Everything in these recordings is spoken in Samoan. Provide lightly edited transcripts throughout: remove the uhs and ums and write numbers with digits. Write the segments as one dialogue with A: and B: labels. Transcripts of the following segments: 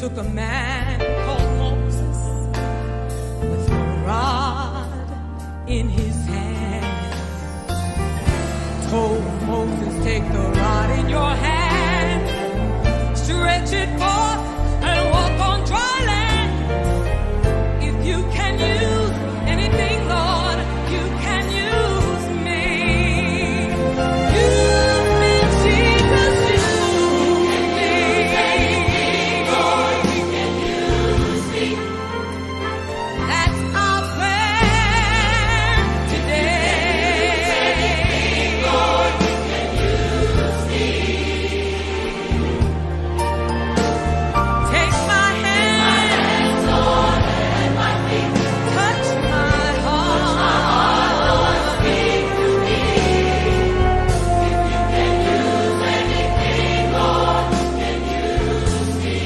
A: took a man called Moses with a rod in his hand. Told Moses, take the rod in your hand, stretch it forth and walk on dry land. If you can use anything, Lord, you can use me. Use me, Jesus, use me. Lord, you can use me. That's our prayer today. Lord, you can use me. Take my hands, Lord, and my feet. Touch my heart, Lord, speak to me. If you can use anything, Lord, you can use me.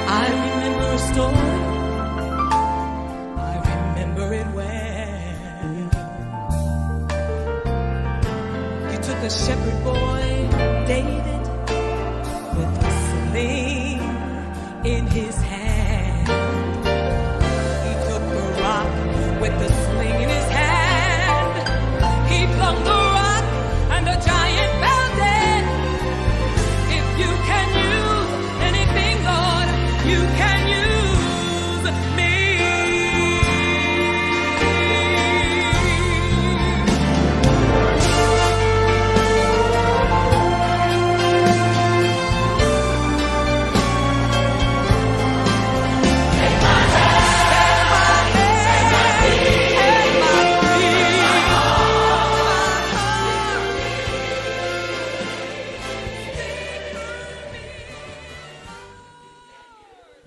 A: I remember a story. I remember it well. You took a shepherd boy, David, with a sling in his hand. He took the rock with the sling in his hand. He flung the rock and the giant fell dead. If you can use anything, Lord, you can use me. Take my hands, my feet, and my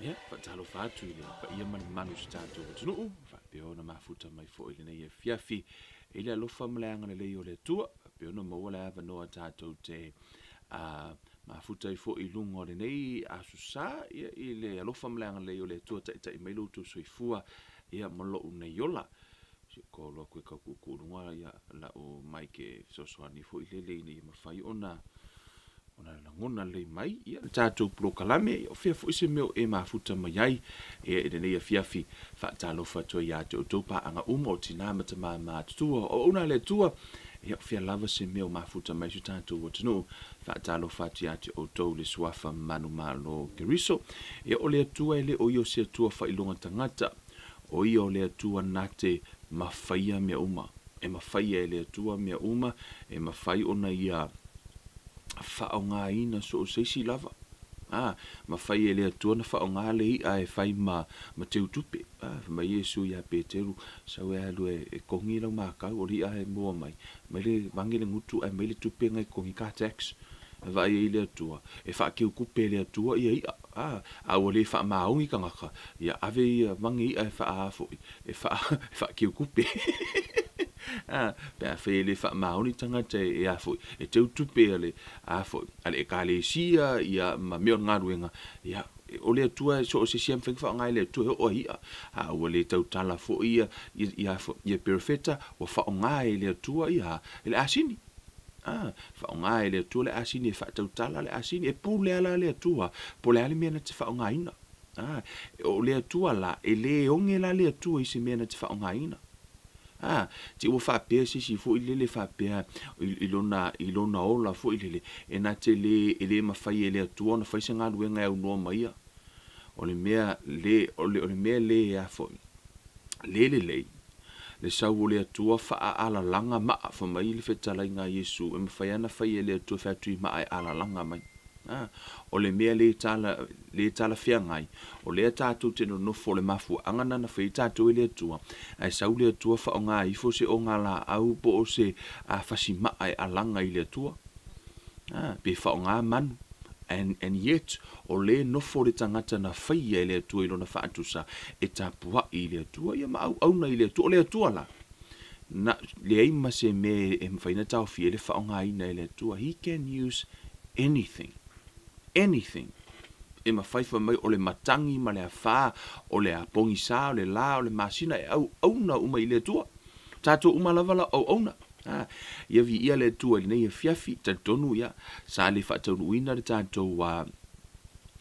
B: Ia, faatalofa atu i le paia ma le mamalu o si tatou atunuu, faapea ona mafuta mai foi i lenei afiafi i le alofa ma le agalelei o le Atua, faapea ona maua le avanoa tatou te mafuta ai foi i luga o lenei aso sa, ia, i le alofa ma le agalelei o le Atua, taitai mai lo outou soifua, ia, ma lou nei ola. Si ko alu atu e tau kuukuu luga ia lau mic e fesoasoani foi lele ina ia mafai ona ona lagona lelei mai ia le tatou polokalame. Ia, o fea foi se mea o e mafuta mai ai ia i lenei afiafi. Faatalofa atu ai ia te outou paaga uma o tinā ma tamā matutua o auauna a le Atua. Ia, o fea lava se mea o mafuta mai si o tatou atunuu. Faatalofa atu ia te outou le suafa manumalo o Keriso. Ia, o le Atua e le o ia o se Atua faailoga tagata. O ia o le Atua na te mafaia mea uma. E mafaia e le Atua mea uma, e mafai ona ia faaaogaina so o se isi lava. A, mafai e le Atua ona faaaoga le i'a e fai ma, ma teutupe. A, fai mai Iesu iā Peteru, Sau e alu e, e kongi lau makau, o le i'a e mua mai, mai le vage le gutu ae mai le tupe ngai kongi ka tax. E vaai ai le Atua, e faakeukupe e le Atua ia i'a, a, a ua le faamaoni tagata, ia ave ia vage i'a e faa foi, e faa, e faakeukupe. A, pe afai e le faamaoni tagata e, e a foi, e teutupe a le, a foi, a le Ekalesia, ia, ma mea o le galuega, ia, o le Atua e so o se isi lava e mafai ona faaaoga e le Atua e oo ai i'a, a ua le tautala foi ia, ia, ia, ia perofeta, ua faaaoga e le Atua ia, e le asini. A, faaaoga e le Atua le asini e faatautala le asini, e pule lava la le Atua, po o le a le mea na te faaaogaina. A, o le Atua la, e le oge la le Atua i se mea na te faaaogaina. A, te ua faapea se isi foi lele faapea i, i lona, i lona ola foi lele, e na te le, e le mafai e le Atua ona fai se galuega e aunoa ma ia. O le mea le, o le, o le mea le a foi, le lelei, Le sau o le Atua faa-alalaga maa, fai mai le fetalaiga a Iesu, e mafai lava ona fai e le Atua fai atu i maa e alalaga mai. A, o le mea le tala, le talafeagai, o lea tatou te nonofo o le mafuaaga na na fai ai tatou e le Atua, ae sau le Atua faaaoga ifo se ogalaau po o se a fasimaa e alaga i le Atua. A, pe faaaoga manu. And, and yet, o lea e nofo le tagata na faia e le Atua i lona faatusa e tapuai i le Atua, ia ma auauna i le Atua. O le Atua la, na, leai ma se mea e mafai ona taofia ai le faaaogaina e le Atua. He can use anything. Anything. E mafai fai mai o le matagi ma le afā, o le pogisa, o le lā, o le masina, e auauna uma i le Atua. Tatou uma lava la o auauna. A, ia viia le Atua i lenei afiafi, talitonu ia, sa le faataunuuina le tatou a,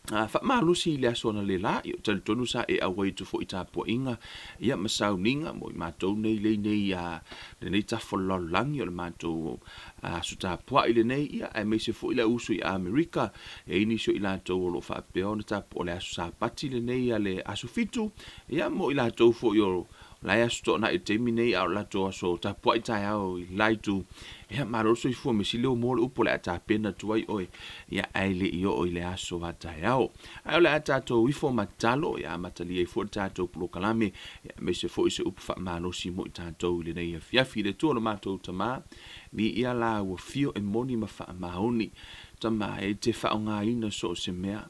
B: a, faamalosi i le aso analeila, ia, talitonu sa e auai atu foi i tapuaiga, ia, ma sauniga mo i matou nei lei nei a, lenei tafa o le lalolagi, o le matou aso tapuai lenei, ia, aemaise foi le au uso i Amerika, e i ai nisi o i latou o lo o faapea ona tapu, o le aso Sapati lenei a le aso Fitu, ia, mo i latou foi o La e aso toanai i le taimi nei a o le latou aso tapuai taeao i le la itu. Ia, malo le soifua, mea sili ua moa le upu o le a tapena atu ai oe, ia, ae le i oo i le aso a taeao. Ae o le a tatou ifo ma tatalo, ia amatalia ai foi le tatou polokalame, ia, aemaise foi se upu faamalosi mo i tatou i lenei afiafi. Le Atua lo matou Tama, viia la ua fio e moni ma faamaoni. Tama, e te faaaogaina so o se mea.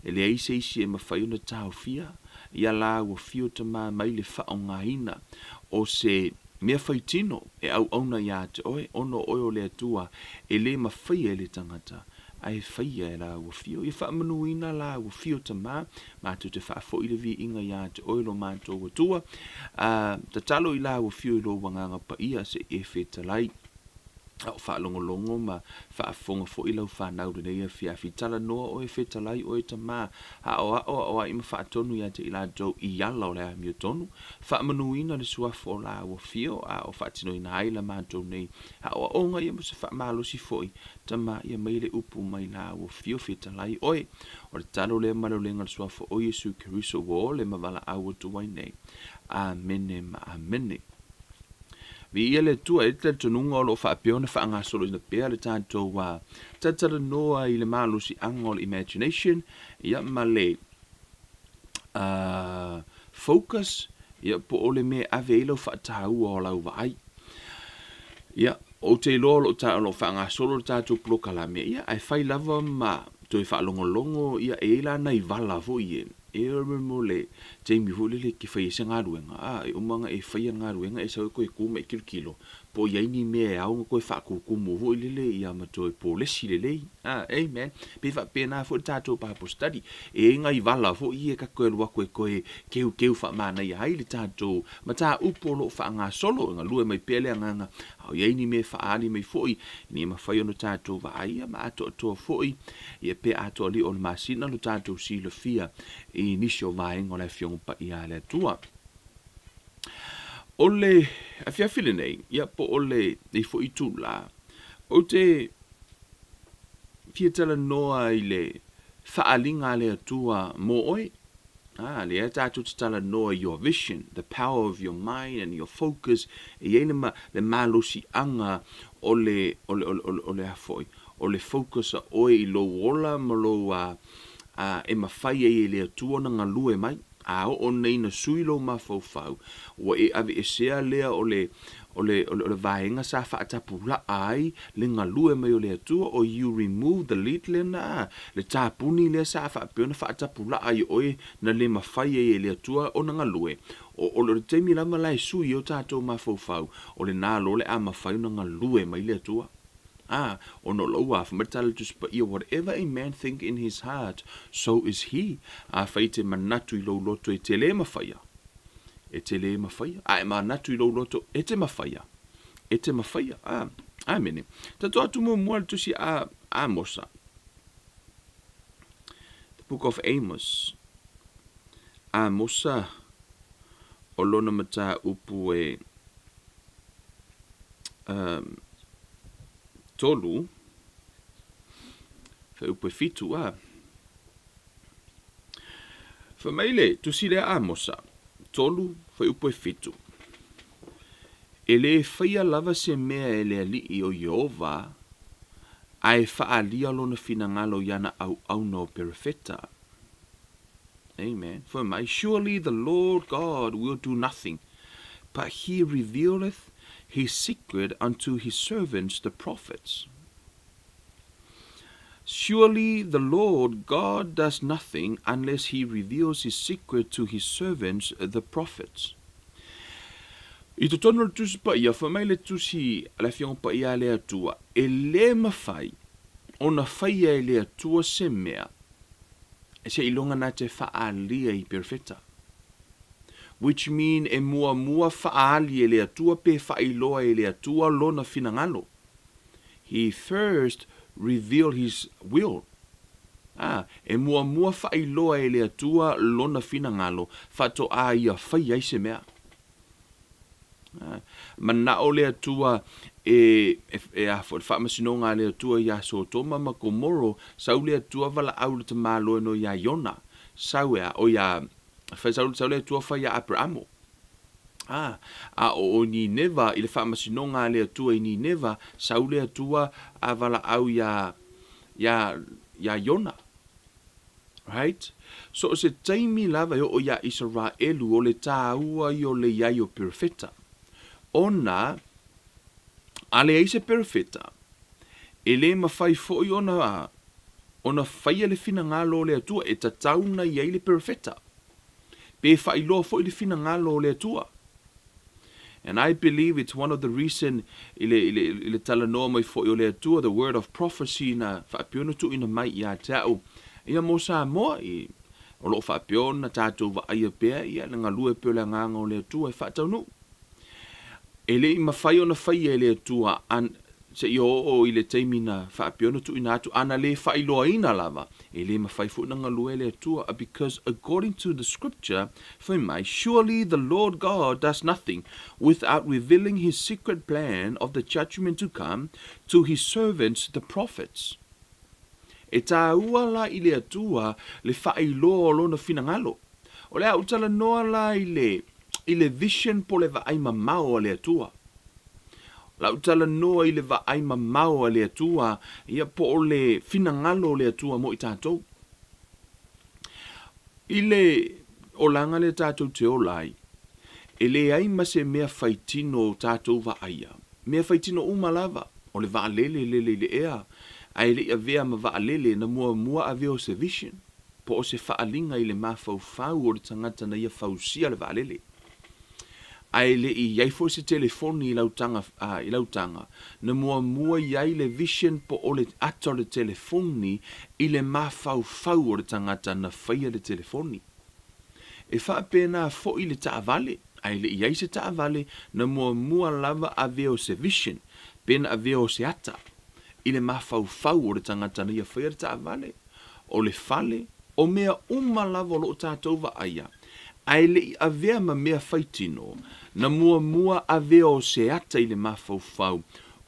B: E leai se isi e mafai ona taofia. Ia la ua fio tama mai le faaaogaina o se mea faitino e auauna ia te oe, ona o oe o le Atua e le mafaia e le tagata, ae faia e la ua fio. Ia faamanuina la ua fio tama, matou te faafoi le viiga ia te oe lo matou Atua. A tatalo i la ua fio i lou Agaga Paia se i e fetalai. A o faalogologo ma faafofoga foi lau fanau i lenei afiafi. Talanoa oe, fetalai oe, tama, aoao, aoai ma faatonu ia te i latou i ala o le amiotonu. Faamanuina le suafa o la ua fio, a o faatinoina ai la matou nei aoaoga ia mo se faamalosi foi. Tama, ia mai le upu mai la ua fio, fetalai oe. O le tatalo lea ma le ulega i le suafa o Iesu Keriso ua ole ma valaau atu ai nei. Amene ma amene. Viia le Atua, e i ai le talitonuga o lo o faapea ona faagasoloina pea le tatou talatalanoa i le malosiaga o le imagination ia ma le focus ia po o le mea e ave ai lau faataua o lau vaai. Ia, ou te iloa o lo o ta, o lo o faagasolo le tatou polokalame, ia ae fai lava ma toe faalogologo, ia e i ai la nai vala foi e E mo le taimi foi lele e te fai ai se galuega, a, e uma ona e faia le galuega e sau e toe tu ma e tilotilo, po o i ai ni mea e ao ona toe faatumutumu foi lele ia ma toe polesi lelei. A, amen. Pei faapena foi le tatou Bible study. E i ai nai vala foi ia ta te toe alu atu e toe keukeu faamanaia ai le tatou mataupu o lo o faagasolo, e galue mai pea le agaga, a o i ai ni mea e faaali mai foi ina ia mafai ona tatou vaaia ma atoatoa foi Ia pe atoa lio o le masina lo tatou silafia i nisi o vaega o le Afioga Paia a le Atua. O le afiafi lenei, ia po o lenei foi itula, ou te fia talanoa i le faaaliga a le Atua mo oe. Ah, lea tatou te talanoa i your vision, the power of your mind and your focus, e i ai le, le malosiaga o le, o le, o le, o le, o le a foi, o le focus a oe i lou ola ma lou a, a, e mafai ai e le Atua ona galue mai. A oo nei na sui lou mafaufau, ua e aveesea lea o le, o le, o le, o le vaega sa faatapulaa ai le galue mai o le Atua, or you remove the lid lena, le tapuni lea sa faapea ona faatapulaa i oe na le mafai ai e le Atua ona galue. O, o le taimi lava la e sui ai o tatou mafaufau, o lena loa o le a mafai ona galue mai le Atua. A, ona o lou afa, mai le tala i le Tusi Paia, Whatever a man think in his heart, so is he. Afai e te manatu i lou loto e te lē mafaia, e te lē mafaia. A e manatu i lou loto e te mafaia, e te mafaia. A, amene. Tatou atu muamua le tusi a Amosa. The book of Amos. Amosa o lona mataupu e um, tolu, fuaiupu e fitu, a. Fai mai le tusi lea Amosa, 3, fuaiupu e 7, E lē faia lava se mea e le Alii o Ieova, a e faaalia lona finagalo i ana auauna o perofeta. Amen. Fai mai, Surely the Lord God will do nothing, but he revealeth his secret unto his servants the prophets. Surely the Lord God does nothing unless he reveals his secret to his servants the prophets. I totonu o le Tusi Paia, fai mai le Tusi a le Afioga Paia a le Atua, e lē mafai ona faia e le Atua se mea seiloga na te faaalia i perofeta. Which mean e muamua faaali e le Atua pe faailoa e le Atua Lona finagalo. He first reveal His will. A, e muamua faailoa e le Atua Lona finagalo faatoa Ia faia ai se mea. A, manao le Atua e, e, e a foi, le faamasinoga a le Atua iā Sotoma ma Komoro, sau le Atua valaau i le tamaloa no iā Iona. Sau e a, o iā, fai, sau, sau le Atua fai iā Aperamo. A, a o o Nineva, i le faamasinoga a le Atua i Nineva, sau le Atua a valaau iā, iā, iā Iona. Right? So o se taimi lava e oo iā Isaraelu o le tāua i o le iai o perofeta. Ona, a leai se perofeta, e le mafai foi ona, ona faia le finagalo o le Atua e tatau ona i ai le perofeta. Pe faailoa foi le finagalo o le Atua. And I believe it's one of the reason i le, i le, i le talanoa mai foi o le Atua, the word of prophecy na faapea ona tuuina mai ia te au, ia mo Samoa, i, o lo o faapea ona tatou vaaia pea ia le galue pea o le Agaga o le Atua e faataunuu. E le i mafai ona faia e le Atua an, seia oo i le taimi na faapea ona tuuina atu, ana le faailoaina lava, e le mafai foi ona galue e le Atua, because according to the scripture, fai mai, Surely the Lord God does nothing without revealing his secret plan of the judgment to come to his servants the prophets. E tāua la i le Atua le faailoa o Lona finagalo. O le a ou talanoa la i le, i le vision po o le vaai mamao a le Atua. O le a ou talanoa i le vaai mamao a le Atua, ia po o le finagalo o le Atua mo i tatou. I le olaga lea tatou te ola ai, e leai ma se mea faitino o tatou vaaia. Mea faitino uma lava, o le vaalele lele i le ea, ae le i avea ma vaalele na muamua avea o se vision. Po o se faaaliga i le mafaufau o le tagata na ia fausia le vaalele. Ae le i i ai foi se telefoni i lau taga, i lau taga, na muamua i ai le vision po o le ata o le telefoni i le mafaufau o le tagata na faia le telefoni. E faapena foi le taavale, ae le i ai se taavale, na muamua lava avea o se vision, pe na avea o se ata i le mafaufau o le tagata na ia faia le taavale. o le fale, o mea uma lava o lo o tatou vaaia, ae le i avea ma mea faitino, na muamua avea o se ata i le mafaufau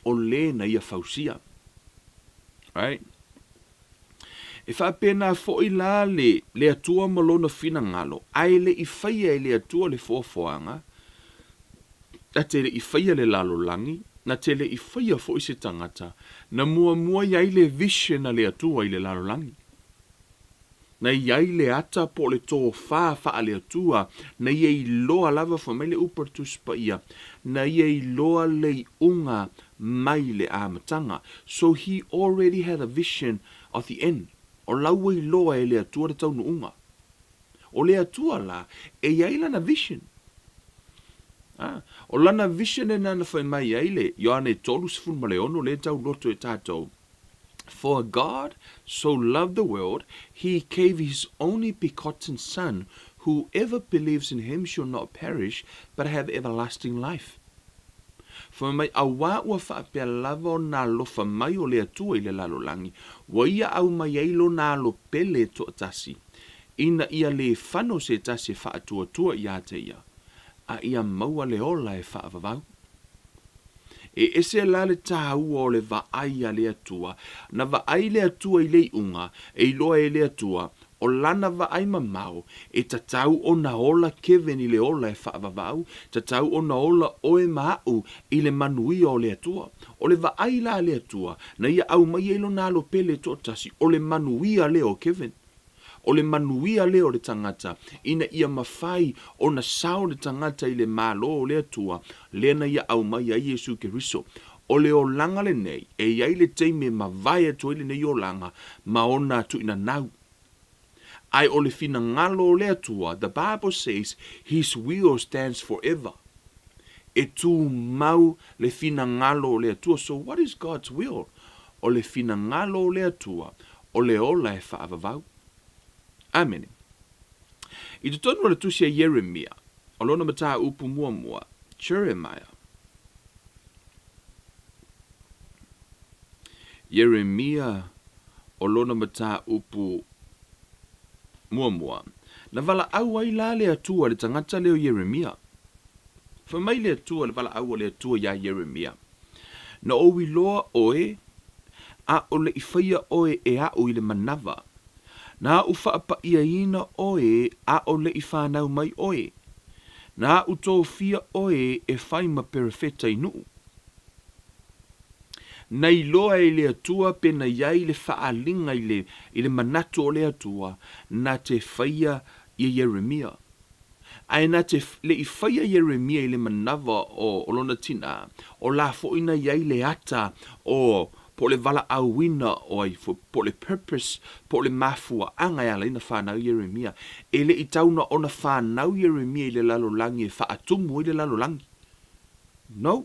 B: o le na ia fausia. Right? E faapena foi la le, le Atua ma Lona finagalo, ae le i faia e le Atua le foafoaga, Na te le i faia le lalolagi, na te le i faia foi se tagata, na muamua i ai le vision a le Atua i le lalolagi. Na i ai le ata po o le tofā faale-Atua, na ia iloa lava, fai mai le upu a le Tusi Paia, na ia iloa le iuga mai le amataga. So he already had a vision of the end. O la ua iloa e le Atua le taunuuga. O le Atua la, e i ai lana vision. A, o lana vision lena na fai mai ai le Ioane 36 lea e tau loto e tatou, For God so loved the world, he gave his only begotten son, whoever believes in him shall not perish, but have everlasting life. Fai mai, Auā ua faapea lava ona alofa mai o le Atua i le lalolagi, ua ia aumai ai lona alo pele toatasi, ina ia lē fano se tasi e faatuatua iā te ia, a ia maua le ola e faavavau. E ese la le tāua o le vaai a le Atua, na vaai le Atua i le iuga, e iloa e le Atua, o lana vaai mamao, e tatau ona ola Kevin i le ola e faavavau, tatau ona ola oe ma aʻu i le manuia o le Atua. O le vaai la a le Atua, na ia aumai ai lona alo pele toatasi, o le manuia lea o Kevin. O le manuia lea o le tagata, ina ia mafai ona sao le tagata i le Malo o le Atua, lea na ia aumai ai Iesu Keriso. O le olaga lenei, e i ai le taimi e mavae atu ai lenei olaga ma ona tuuinanau. Ae o le finagalo o le Atua, the Bible says, His will stands forever. E tumau le finagalo o le Atua. So what is God's will? O le finagalo o le Atua, o le ola e faavavau. Amene. I totonu o le tusi a Ieremia, O lona mataupu muamua, Jeremiah. Ieremia o lona mataupu muamua. Na valaau ai la le Atua i le tagata lea o Ieremia. Fai mai le Atua i le valaau a le Atua iā Ieremia, Na ou iloa oe, ʻaʻole i faia oe e aʻu i le manawa. Na aʻu faʻapaʻiaina ʻoe, ʻaʻole i whānau mai ʻoe. Na aʻu tōfia ʻoe e fai ma perefeta i nuʻu. Na iloa e le Atua pena iai le whaaliga i le, i le manatu o le Atua, na te whaia ia Ieremia. Ae na te le i faia Ieremia i le manawa o, o lona tinā, o la foʻi na iai le ata o, po o le valaauina o ai foi, po o le purpose, po o le mafuaaga e ala ai na fanau Ieremia. E le i tau na ona fanau Ieremia i le lalolagi e faatumu ai le lalolagi. No.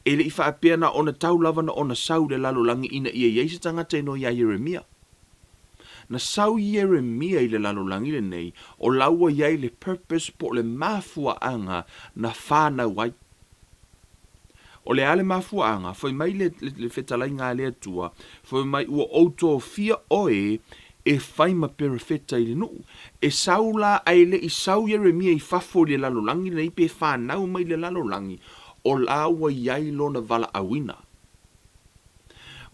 B: E le i faapea na ona tau lava na ona sau i le lalolagi ina ia i ai se tagata e noi iā Ieremia. Na sau Ieremia i le lalolagi lenei, o la ua i ai le purpose po o le mafuaaga na fanau ai. O le a le mafuaaga? Fai mai le, le, le fetalaiga a le Atua, fai mai, Ua ou tofia oe e fai ma perofeta i le nuu. E sau la, ae le i sau Ieremia i fafo i le lalolagi lenei pe fanau mai i le lalolagi, o la ua i ai lona valaauina.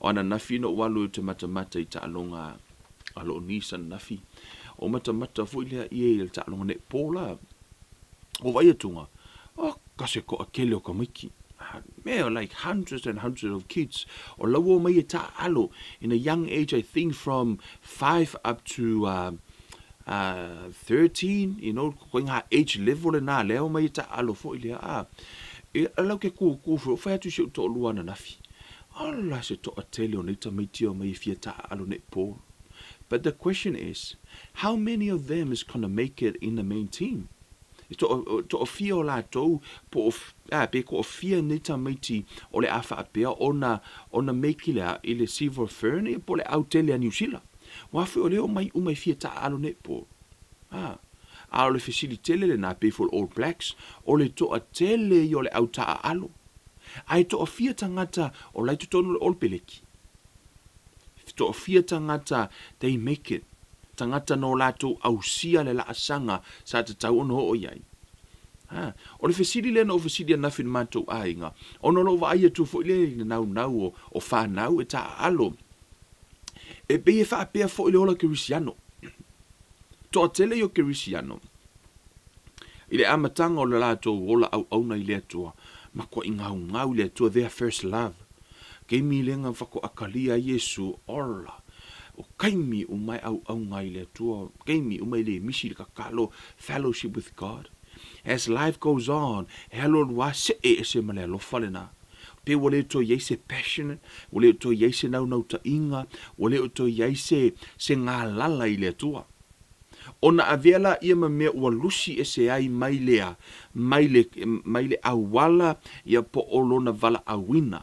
B: O ananafi na ou alu ou te matamata i taaloga a loo niece ananafi. O matamata foi lea ia i le taaloga netball la. O vaai atuga, oh ka se koʻa kele o ka maiki. Mea like hundreds and hundreds of kids. O la ua omai e taaalo in a young age I think from 5 up to 13, you know, koe ngā age level e nā lea o mai e taalo foi lea, a, e lau ke kūkū foi, o whai atu si o toʻalua ananafi. Ala se toʻatele o nei tamaiti o mai e fia taaalo netball. But the question is, how many of them is gonna make it in the main team? E toʻafia o latou po o, a, pe toʻafia nei tamaiti o le a faapea ona, ona make lea i le Silver Fern ia po o le autele a Niu Sila. Ua foi o lea o mai uma e fia taaalo netball. A, a o le fesili tele lenā pei foi o le All Blacks, o le toatele ia o le au taaalo. A e toafia tagata o la i totonu o le All Peleki? Toafia tagata they make it, tagata no latou ausia le laasaga sa tatau ona oo i ai. Ha, o le fesili lea na ou fesili ananafi i le matou aiga, ona o lou vaai atu foi lea i le naunau o, o fanau e taaalo. E pei e faapea foi le ola Kerisiano. Toatele ia o Kerisiano i le amataga o le latou ola auauna i le Atua, matuai gaugau i le Atua, their first love. Keimi lenga whakoakalia ai Iesu, ola, o kaimi uma e auaunga ai le Atua, keimi uma e le misi le kakalo, fellowship with God. As life goes on, he alualu a seʻe ese ma le alofa lena. Pei ua le toe i ai se passion, ua le toe i ai se naunautaiga, ua le toe i ai se, se galala i le Atua. Ona avea laia ma mea ua lusi ese ai mai lea, mai le, mai le auala ia po o lona valaauina,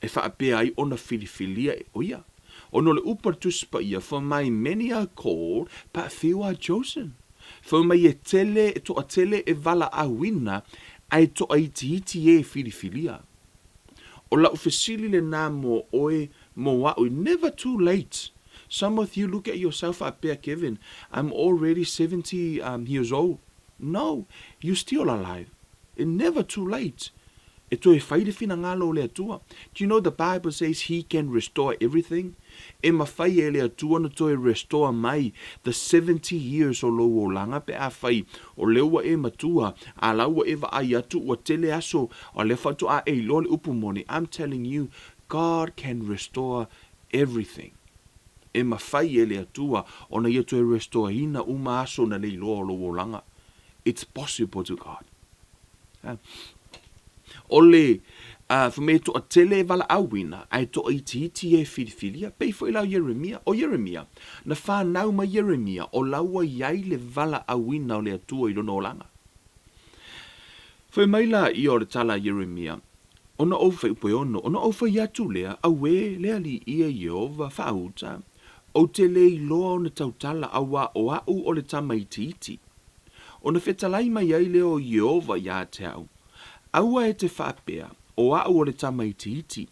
B: e faapea ai ona filifilia e o ia. Ona o le upu a le Tusi Paia, For my many are called, but few are chosen. Fai mai e tele, e toatele e valaauina, ae toaitiiti e filifilia. O lau fesili lenā mo oe, mo aʻu, never too late. Some of you look at yourself faapea, Kevin, I'm already 70 years old. No, you still alive. It never too late e toe fai le finagalo o le Atua. Do you know the Bible says he can restore everything? E mawhai e le Atua na toe restore mai the 70 years o lou olaga pe afai o lea ua e matua a la ua e vaai atu ua tele aso o lea faatoa e iloa le upu moni. I'm telling you, God can restore everything. E mawhai e le Atua ona ia toe restore ina uma aso na le iloa o lou olaga. It's possible to God. O le fai mai e toatele e valaauina, ae toaitiiti e filifilia. Pei foi la o Ieremia. O Ieremia, na fanau mai Ieremia, o la ua i ai le valaauina o le Atua i lona olaga. Fai mai la ia o le tala a Ieremia, Ona ou fai upu e ono, ona ou fai atu lea, Auē, le Alii e Ieova, faauta, ou te le iloa ona tautala, auā o aʻu o le tama itiiti. Ona fetalai mai ai lea o Ieova iā te a'u, Aua e te faapea, O a'u o le tamaitiiti,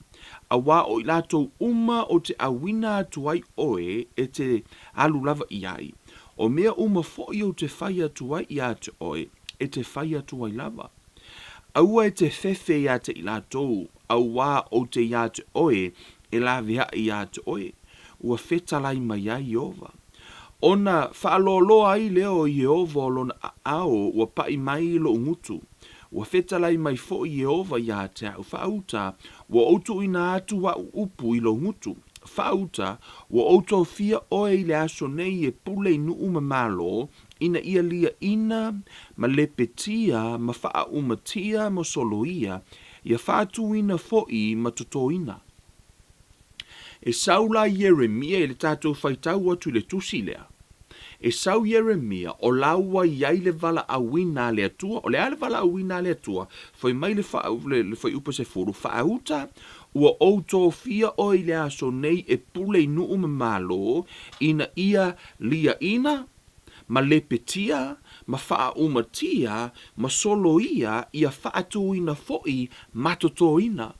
B: auā o i latou uma o te ʻauina atu ai ʻoe e te alu lava i ai, o mea uma foʻi ou te fai atu ai iā te ʻoe, e te fai atu ai lava. Aua e te fefe iā te i latou, auā ou te iā te ʻoe e laweaʻi iā te ʻoe, ua fetalai mai ai Ieova. Ona faaloaloa ai lea o Iēhova o lona ʻaʻao ua paʻi mai i loʻu gutu. Ua fetalai mai foʻi Iēhova iā te aʻu faauta, ua ou tuʻuina atu aʻu upu i lou gutu. Faauta, ua ou tofia ʻoe i le aso nei e pule i nuʻu ma Malo, ina ia liaʻina, ma Lepetia, ma Faaumatia, ma Soloia, ia faatuina foʻi ma Totoina. E sau la Ieremia i le tatou faitau atu i le tusi lea. E sau Ieremia, o lāua i ai le valaauina a le Atua. O le a le valaauina a le Atua? Fai mai le, fa, le, le fuaiupu 10, Faauta, ua ou tofia oe i le aso nei e pule i nuu ma Malo, ina ia liaina, ma lepetia, ma faaumatia, ma soloia, ia faatuina foi ma totoina.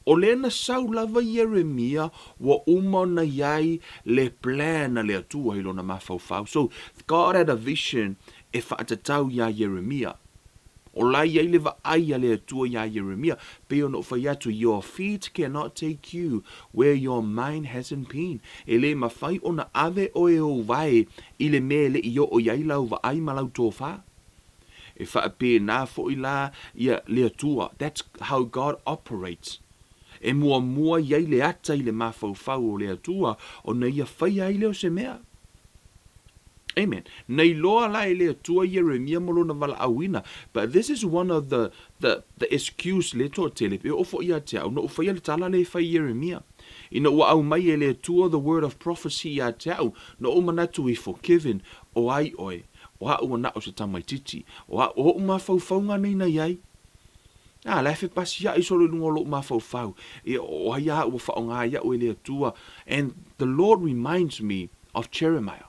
B: O lea na sau lava Ieremia ua uma ona i ai le plan a le Atua i lona mafaufau. So, God had a vision e faatatau iā Ieremia. O la i ai le vaai a le Atua iā Ieremia, pei ona ou fai atu, Your feet cannot take you where your mind hasn't been. E le mafai ona ave oe ou wae i le mea e le i oo i ai lau vaai ma lau tofā. E faapena foi la ia le Atua, that's how God operates. E muamua i ai le ata i le mafaufau o le Atua ona ia faia ai lea o se mea. Amen. Na iloa la e le Atua Ieremia ma lona valaauina, but this is one of the, the, the excuse le toatele, e oo foi ia te au, na ou faia le tala lea e fai Ieremia. Ina ua aumai e le Atua the word of prophecy ia te au, na ou manatu ifo, Kevin, o ai oe? O aʻu ua naʻu se tamaititi, o aʻu, o oʻu mafaufauga nei na iai. A, la e fepasiaʻi solo i luga o loʻu mafaufau, ia, o ai aʻu ua faʻoga ai iaʻu e le Atua. And the Lord reminds me of Jeremiah.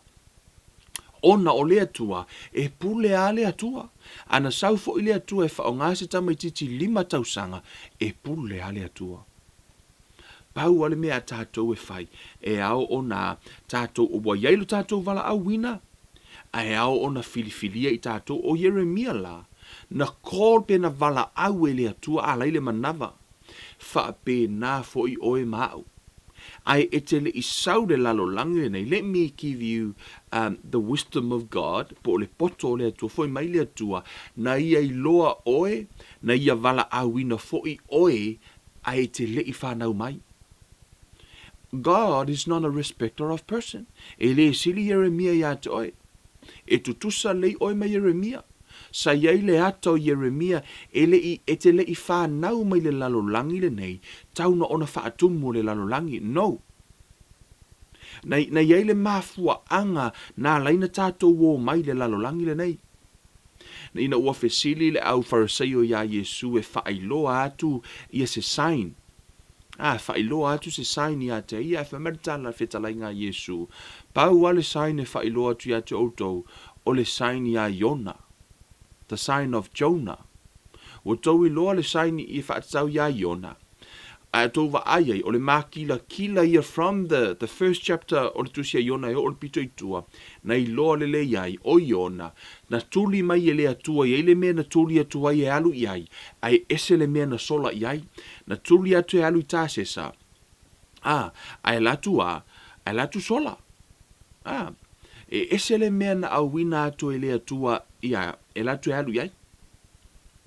B: Ona o le Atua, e pule a le Atua. A na sau foʻi le Atua e faʻoga se tamaititi lima tausaga, e pule a le Atua. Pau a le mea a tatou e fai, e ao ona tatou ua i ai lo tatou valaauina, a e ao ona filifilia i tatou. O Ieremia la, na call pe na valaau e le Atua a lai le manava, faapena foi oe ma a'u. Ae e te le i sau le lalolagi lenei, let me give you um, the wisdom of God, po o le poto o le Atua, foi mai le Atua, na ia iloa oe, na ia valaauina foi oe a e te leʻi whanau mai. God is not a respecter of person. E lē sili Ieremia iā te oe. E tutusa lei oe ma Ieremia. Sa i ai le ata o Ieremia e leʻi e te leʻi whanau mai le lalolagi lenei tau na ona faatumu o le lalolagi. No. Na, na i ai le mafuaaga na ala ai na tatou o mai le lalolagi lenei. Ina ua fesili le au Fariseio iā Iesū e faailoa atu ia se sign, a, faailoa atu se sign iā te ia, ae fai mai le tala fetalaiga a Iesū, Pau a le sign e faailoa atu iā te outou, o le sign iā Iona, the sign of Jonah. Ua tou iloa le sign i e faatatau iā Iona. A e tou vaai ai, o le mākilakila ia from the, the first chapter o le Tusi a Iona e oo le pito i tua, na iloa lelei ai, o Iona, na tuli mai e le Atua i ai le mea na tuli atu ai e alu i ai, a e ese le mea na sola i ai. Na tuli atu e alu i Tasesa, a, a e latu a, a e latu sola. A, e ese le mea na auina atu e le Atua ia, e latu e alu i ai.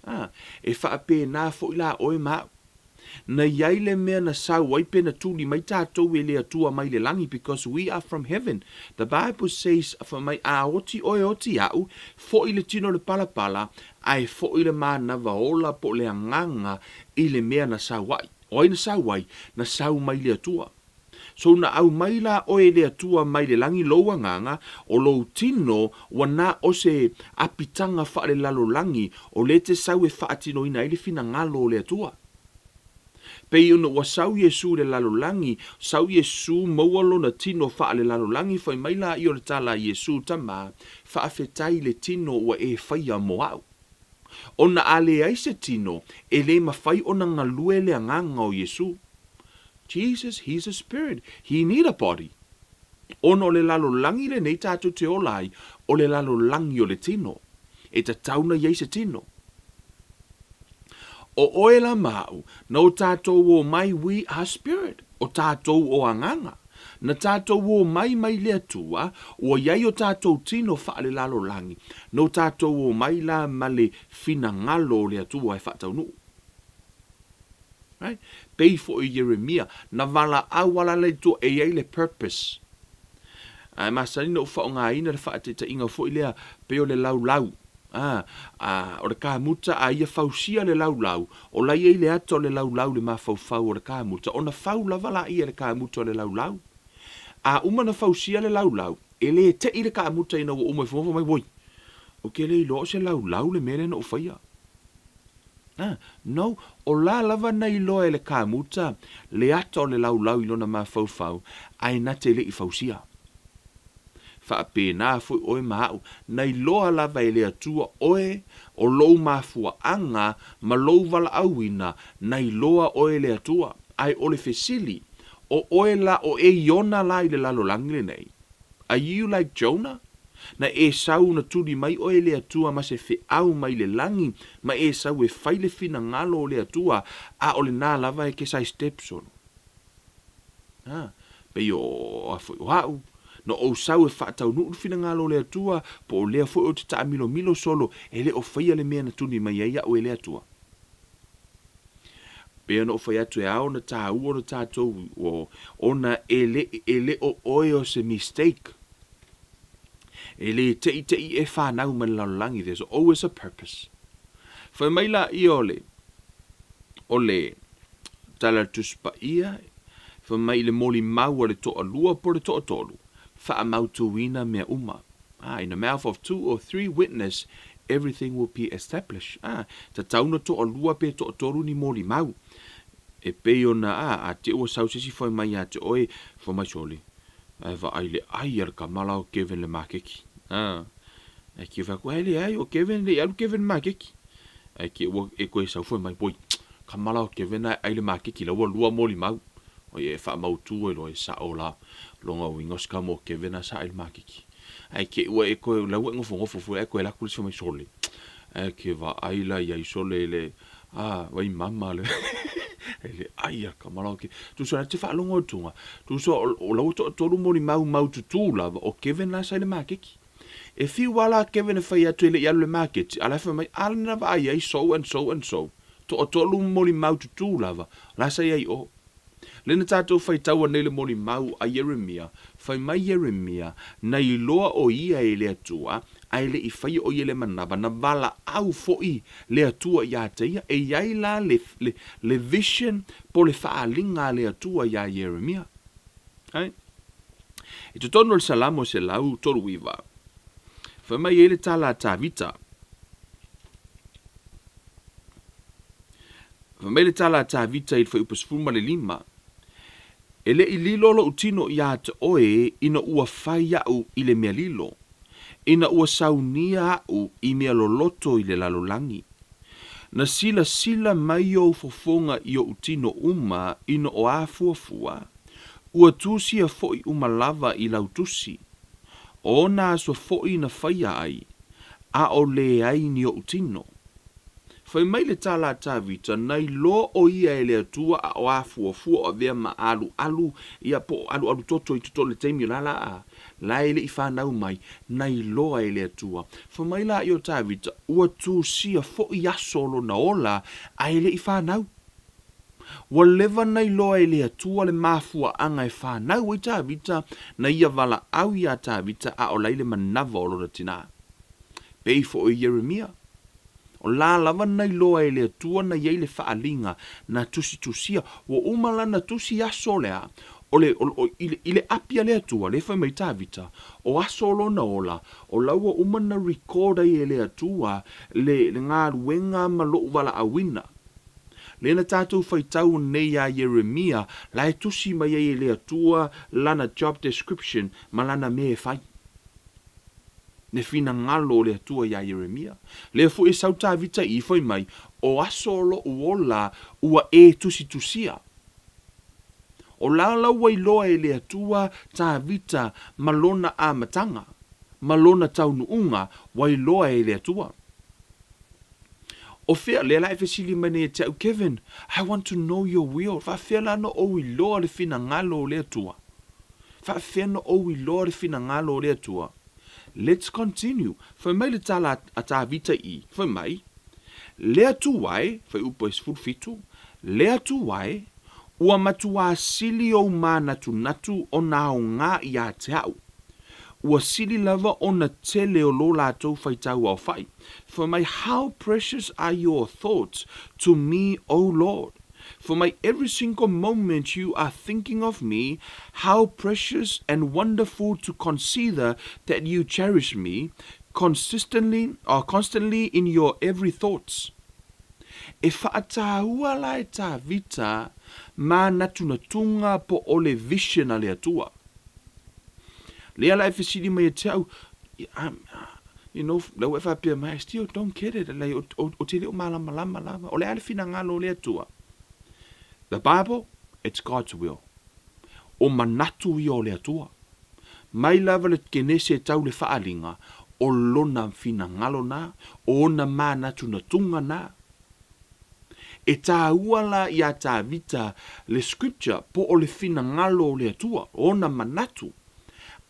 B: A, e faapena foi la oe ma a'u. Na i ai le mea na sau ai pe na tuli mai tatou e le Atua mai le lagi because we are from heaven. The Bible says fai mai a oti oe oti a'u, foʻi le tino le palapala, ae foʻi le manava ola po o le agaga i le mea na sau ai. O ai na sau ai? Na sau mai le Atua. So na aumai la oe e le Atua mai le lagi lou agaga, o lou tino ua na o se apitaga faalelalolagi o le te sau e faatinoina ai le finagalo o le Atua. Pei ona ua sau Iesu i le lalolagi, sau Iesu maua lona tino faalelalolagi, fai mai laia o le tala a Iesu, Tama, faafetai i le tino ua e faia mo a'u. Ona a leai se tino, e le mafai ona galue le agaga o Iesu. Jesus, he's a spirit, he need a body. Ona o le lalolagi lenei tatou te ola ai, o le lalolagi o le tino. E tatau na i ai se tino. O oe la ma a'u, na o tatou o mai we are spirit, o tatou o agaga. Na tatou o mai mai le Atua, ua i ai o tatou tino faalelalolagi, na o tatou o mai la ma le finagalo o le Atua e faataunuu. Right? Pei foi o Ieremia, na valaau ala le Atua e i ai le purpose. Ae masani na ou faaaogaina le faataitaiga foi lea, pei o le laulau. A, a, o le kamuta a ia fausia le laulau, o la i ai le ata o le laulau i le mafaufau o le kamuta, ona fau lava laia i le kamuta o le laulau. A uma na fausia le laulau, e le te'i le kamuta ina ua uma ifo, fai mai, Oi, ou te le iloa o se laulau le mea lea na ou faia. A, no, o la lava na iloa e le kamuta le ata o le laulau i lona mafaufau, ae na te le i fausia. Faapena foi oe ma a'u, na iloa lava e le Atua oe, o lou mafuaaga ma lou valaauina, na iloa oe e le Atua. Ae o le fesili, o oe la o e Iona la i le lalolagi lenei? Are you like Jonah? Na e sau na tuli mai oe e le Atua ma se feau mai le lagi, ma e sau e fai le finagalo o le Atua, a o lena lava e ke sai step solo. A, pei o a foi o a'u, na ou sau e faataunuu le finagalo o le Atua, po o lea foi ou te taamilomilo solo, e le o faia le mea na tuni mai ai a'u e le Atua. Pei ona ou fai atu e ao ona tāua ona tātou o, ona e le, e le o oe o se mistake. E le teʻiteʻi e whanau mai le lalolagi, there's always a purpose. Fai mai laia o le, o le, Tala a le Tusi Paia, fai mai i le molimau a le toalua po o le toatolu, faamautuina mea uma. Ah, in the mouth of two or three witness, everything will be established. Ah, tatau na toalua pe toatolu ni molimau. E pei ona, ah, a te ua sau se isi fai mai ia te oe, fai mai sole, ae vaai le ai a le kama la o Kevin le makeki. Ah, ae ke fai atu, ae leai, o Kevin, le i alu Kevin le makeki. Ae ke ua e koe sau fai mai, oi, kama la o Kevin ae ai le makeki la ua lua molimau. Oi e faamautu ai loa e sao la lona uiga o se kama o Kevin a sa ai le makeki. Ae ke ua e koe la ua e nofonofo foi ae koe alu atu le isi fai mai sole. Ae ke vaai la iai sole i le a vai mama le e le ai a kama la o Kevin. Tusa la te faalogo atuga, tusa o la ua toatolu molimau maututū lava o Kevin la sa i le makeki. E fiu a la Kevin e fai atu e le i alu i le maketi, a la e fai mai, a na vaai ai so and so and so, toatolu molimau tutū lava, la sa i ai o. Le na tatou faitaua nei le molimau a Ieremia, fai mai Ieremia, na iloa o ia e le Atua, ae le i faia o ia le manava, na valaau foi le Atua iā te ia, e i ai la le, le, le vision po le faaaliga a le Atua iā Ieremia. Ai. I totonu o le Salamo 139, fai mai ai le tala a Tavita, fai mai le tala a Tavita i le fuaiupu 15, E le i lilo lou tino iā te oe ina ua fai aʻu i le mea lilo, ina ua saunia aʻu i mea loloto i le lalolagi. Na silasila mai ou fofoga i oʻu tino uma ina o afuafua, Ua tusia foi uma lava i lau tusi, o ona aso foi na faia ai, a o leai ni oʻu tino. Fai mai le tala a Tavita, na iloa o ia e le Atua a o afuafua o avea ma alualu, ia po o alualu toto i totonu i le taimi o la la a, la e le i fanau mai, na iloa e le Atua. Fai mai la i o Tavita, ua tusia foi aso o lona ola a e le i fanau. Ua leva na iloa e le Atua le mafuaaga e fanau ai Tavita, na ia valaau iā Tavita a o la i le manava o lona tinā. Pei foi o Ieremia. O la lava na iloa e le Atua na i ai le faaliga na tusitusia, ua uma lana tusi aso lea, o le, o, o, i le, i le api a le Atua, lea fai mai Tavita, o aso o lona ola, o la ua uma na record ai e le Atua le, le galuega ma lou valaauina. Lea na tatou faitau nei iā Ieremia, la e tusi mai ai e le Atua lana job description ma lana mea e fai. Le finagalo o le Atua iā Ieremia. Lea foi e sau Tavita i fai mai, O aso o loʻu ola ua e tusitusia. O la la ua iloa e le Atua Tavita ma lona amataga, ma lona taunuuga, ua iloa e le Atua. O fea, lea la e fesili mai nei ia te au, Kevin, I want to know your will. Faafefea la na ou iloa le finagalo o le Atua? Faafefea na ou iloa le finagalo o le Atua? Let's continue. Fai mai le tala a Tavita i i, fai mai, Le Atua e, fuaiupu e 17, Le Atua e, ua matuā sili ou mānatunatu ona aoga iā te au. Ua sili lava ona tele o lo latou faitau aofaʻi. Fai mai, How precious are your thoughts to me, O Lord! Fai mai, Every single moment you are thinking of me, how precious and wonderful to consider that you cherish me consistently or constantly in your every thoughts. E faataua la e Tavita mānatunatuga po o le vision a le Atua. Lea la e fesili mai ia te au, you know, la ua e faapea mai, I still don't get it, like, o te le o malamalama lava. O le a le finagalo o le Atua? The Bible, it's God's will. O manatu ia o le Atua. Mai lava le Kenese e tau le faaaliga, o lona finagalo na, o ona manatunatuga na. E tāua la iā Tavita le Scripture po o le finagalo o le Atua, ona manatu.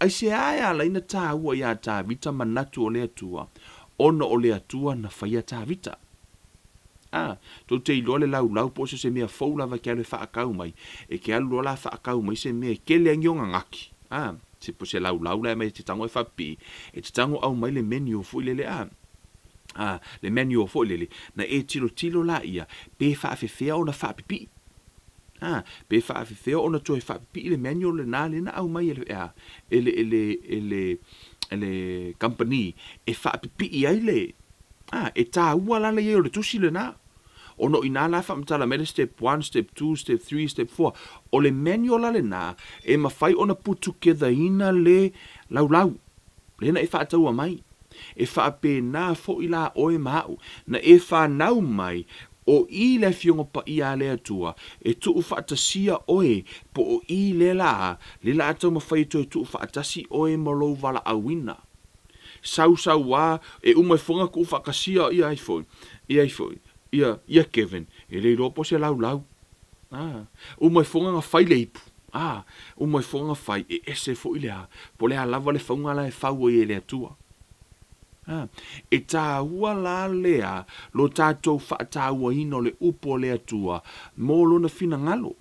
B: Aisea e ala ai na tāua iā Tavita manatu o le Atua, ona o le Atua na faia Tavita. A, tou te iloa le laulau po o se se mea fou lava e ke alu e faakau mai, e ke alu loa la faakau mai se mea e kele ai ni ona gaki. A, se po se laulau la e aumai e te tago e faapipii, e te tago aumai le menu foi lele a. a le manual foi lele, na e tilotilo laia pe faafefea ona faapipii. A, pe faafefea ona toe faapipii le manual lena lea na aumai e le, a, e le, e le, e le, e le kamupani e faapipii ai le, a, e taua la le i ai o le tusi lena. Ona o inā la e faamatala mai le step one, step two, step three, step four. O le manual la lena e mafai ona put together ina le laulau. Lea na e faataua mai. E faapena foi la oe ma aʻu, na e fanau mai, o i le Afioga Paia a le Atua, e tuufaatasia oe, po o i lea lā, lea la a taumafai e toe tuufaatasi oe ma lou valaauina. Sausauā, e uma ifo ga tuufaatasia ia ai foi, ia ai foi, ia, ia Kevin, e le iloa po o se laulau. A, uma ifo ga fai le ipu. A, uma ifo ga fai, e ese foi le a, po o le a lava le fauga la e fau ai e le Atua. A, e tāua la lea lo tatou faatauaina o le upu a le Atua mo lona finagalo.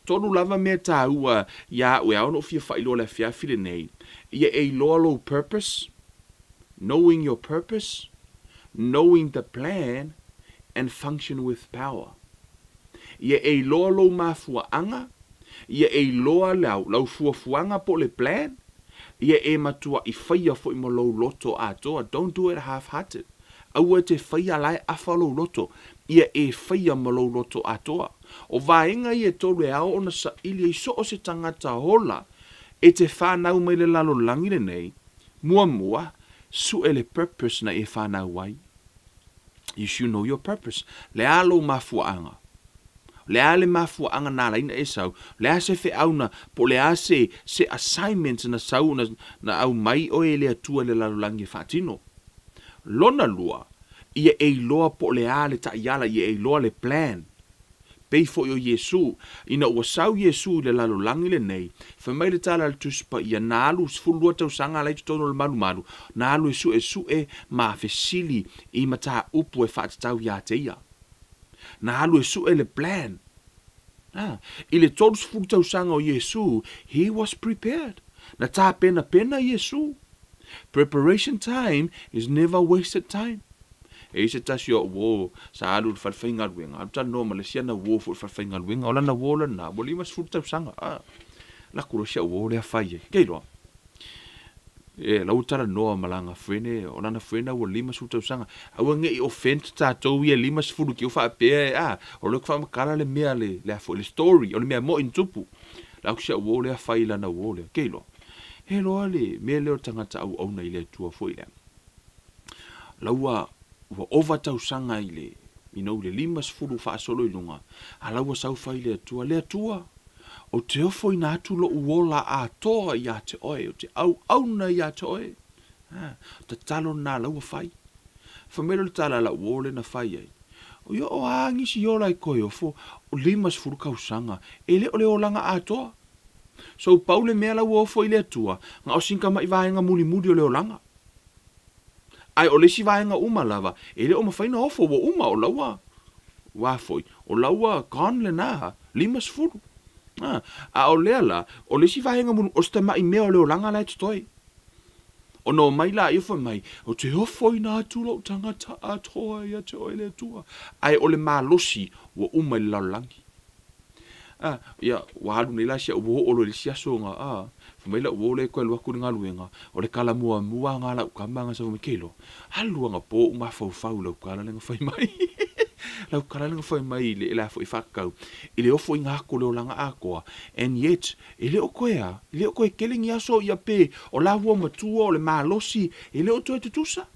B: Tolu lava mea tāua iā au e ao ona ou fia faailoa i le afiafi lenei, ia e iloa lou purpose, knowing your purpose, knowing the plan and function with power. Ia e iloa lou mafuaaga, ia e iloa lau, lau fuafuaga po o le plan, ia e matuaʻi faia foi ma lou loto atoa, don't do it half hearted, aua e te faia la e afa lou loto, ia e faia ma lou loto atoa. O vaega ia e tolu e ao ona saili ai so o se tagata ola e te fanau mai le lalolagi lenei, muamua, sue le purpose na e fanau ai. You should know your purpose. Le a lou mafuaaga? Le a le mafuaaga na ala ai na e sau? Le a se feau na, po o le a se, se assignment na sau, na, na aumai oe e le Atua i le lalolagi e faatino? Lona lua, ia e iloa po o le a le taiala, ia e iloa le plan. Pei foi o Iesū, ina ua sau Iesū i le lalolagi lenei, fai mai le tala a le Tusi Paia, na alu 12 tausaga la i totonu o le malumalu, na alu e suesue ma fesili i mataupu e faatatau iā te ia. Na alu e sue le plan. A, i le 30 tausaga o Iesū, he was prepared. Na tapenapena Iesū. Preparation time is never wasted time. E i ai se tasi o uō sa alu i le fale faigaluega, alu talanoa ma le isi ana uō foi i le fale faigaluega, o lana uō lena, ua 50 tausaga, a, laku loa si au uō lea fai ai. Kei loa. E, la ua talanoa ma lana friend, o lana friend ua 50 tausaga. Aua ne i offend tatou ia 50 ki o faapea e, a, o lea ou te faamatala le mea le, le a foi, le story, o le mea moi na tupu. La ou si au uo lea fai i lana uo lea. Ke iloa. He loa le mea lea o le tagata auauna i le Atua foi lea. La ua, ua ova tausaga i le, you know, i le 50 faasolo i luga, a la ua sau fai i le Atua, Le Atua, Ou te ofoina atu loʻu ola atoa iā te oe, ou te auauna iā te oe. A, tatalo lena la ua fai. Fai mai lea o le tala a lau uo lea na fai ai, O ia o a nisi ola e toe ofo, o 50 kausaga, e le o le olaga atoa. So pau le mea la ua ofo i le Atua, na o sina tamai vaega mulimuli o le olaga. Ae o le isi vaega uma lava, e le o mafai ona ofo, ua uma, o la ua, ua foi, o la ua gone lena, 50. A, a o lea la, o le isi vaega mulimuli, o se tamai mea o le olaga la e totoe. Ona omai laia fai mai, Ou te ofoina atu lou tagata atoa ia te oe le Atua. Ae o le malosi ua uma i le lalolagi. A, ia, ua alu nei la si au uo oo loa i le isi aso ona, a, fai mai lau uo lea e toe alu atu i le galuega, o le tala muamua lena a lau tama na sau mai, Keilo, alu anapo ou mafaufau i lau tala lea na fai mai. Lau tala lea na fai mai i le, le a foi faatatau, i le ofoina atu o le olaga atoa, and yet, e le o toe a, e le o toe tele ni aso ia pe o la ua matua, o le malosi, e le o toe tutusa.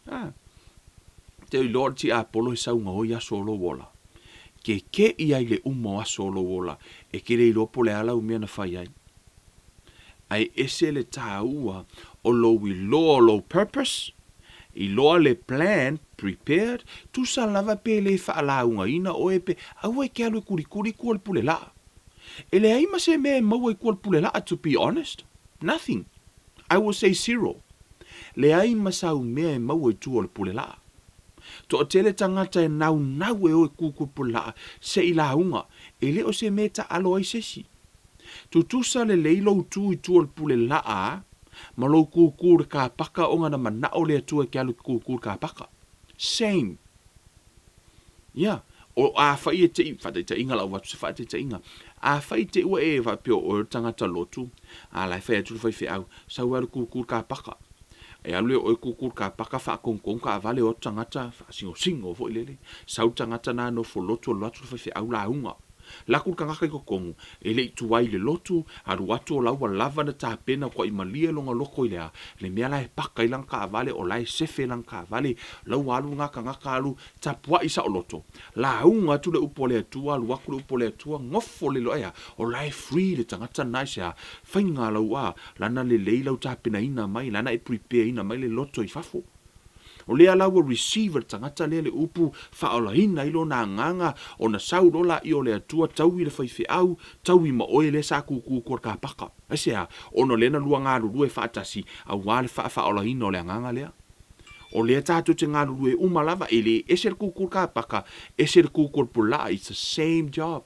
B: A, te iloa o le tiapolo e saugaoi aso o lou ola. Kekeʻi ai le uma o aso o lou ola, e ke le iloa po o le a lau mea na fai ai. Ae ese le tāua o lou iloa o lou purpose, iloa le plan, prepared, tusa lava pe le faalaugaina oe pe aua e ke alu e kulikuli i tua o le pule laa. E leai ma se mea e maua i tua o le pule laa to be honest. Nothing. I will say zero. Leai ma sau mea e maua i tua o le pule laa. Toatele tagata e naunau e o e kukulu pule laa se i lauga, e le o se mea e taalo ai se isi. Tutusa lelei lou tu i tua o le pule laa ma lou kukulu i le kapaka ona na manao le Atua e ke alu e kukulu i le kapaka. Same. Ia, o afai e te i, faataitaiga lau avatu se faataitaiga, afai te i ua e faapea o oe o le tagata lotu, a la e fai atu le faifeau, sau e alu kukulu kapaka. E alu lea o oe kukulu kapaka faatonutonu taavale o atu tagata, faasinosingo foi lele, sau le tagata na nofo lotu alu atu le faifeau lauga. Laku le tagata i totonu, e le i tuai i le lotu, alu atu o la ua lava na tapena kuai malie lona loto i le a, le mea la e paka ai lana taavale o la e sefe lana taavale, la ua alu lena tagata alu tapuai saoloto, lauga atu le upu a le Atua, alu atu le upu a le Atua, nofo le loa, ea, o la e free le tagata lena i se a, faiga lau a, lana lelei lau tapenaina mai, lana e prepare ina mai le loto i fafo. O lea la ua receive e le tagata lea le upu faaolaina ai lona agaga ona sau loa laia o le Atua taui le faifeau, taui ma oe lea sa kukū tua le kapaka. Aisea? Ona o lea na lua galulue faatasi aua le faafaaolaina o le agaga lea. O lea tatou te galulue uma lava, e le ese le kukū le kapaka, ese le kukū le pulaa, it's the same job.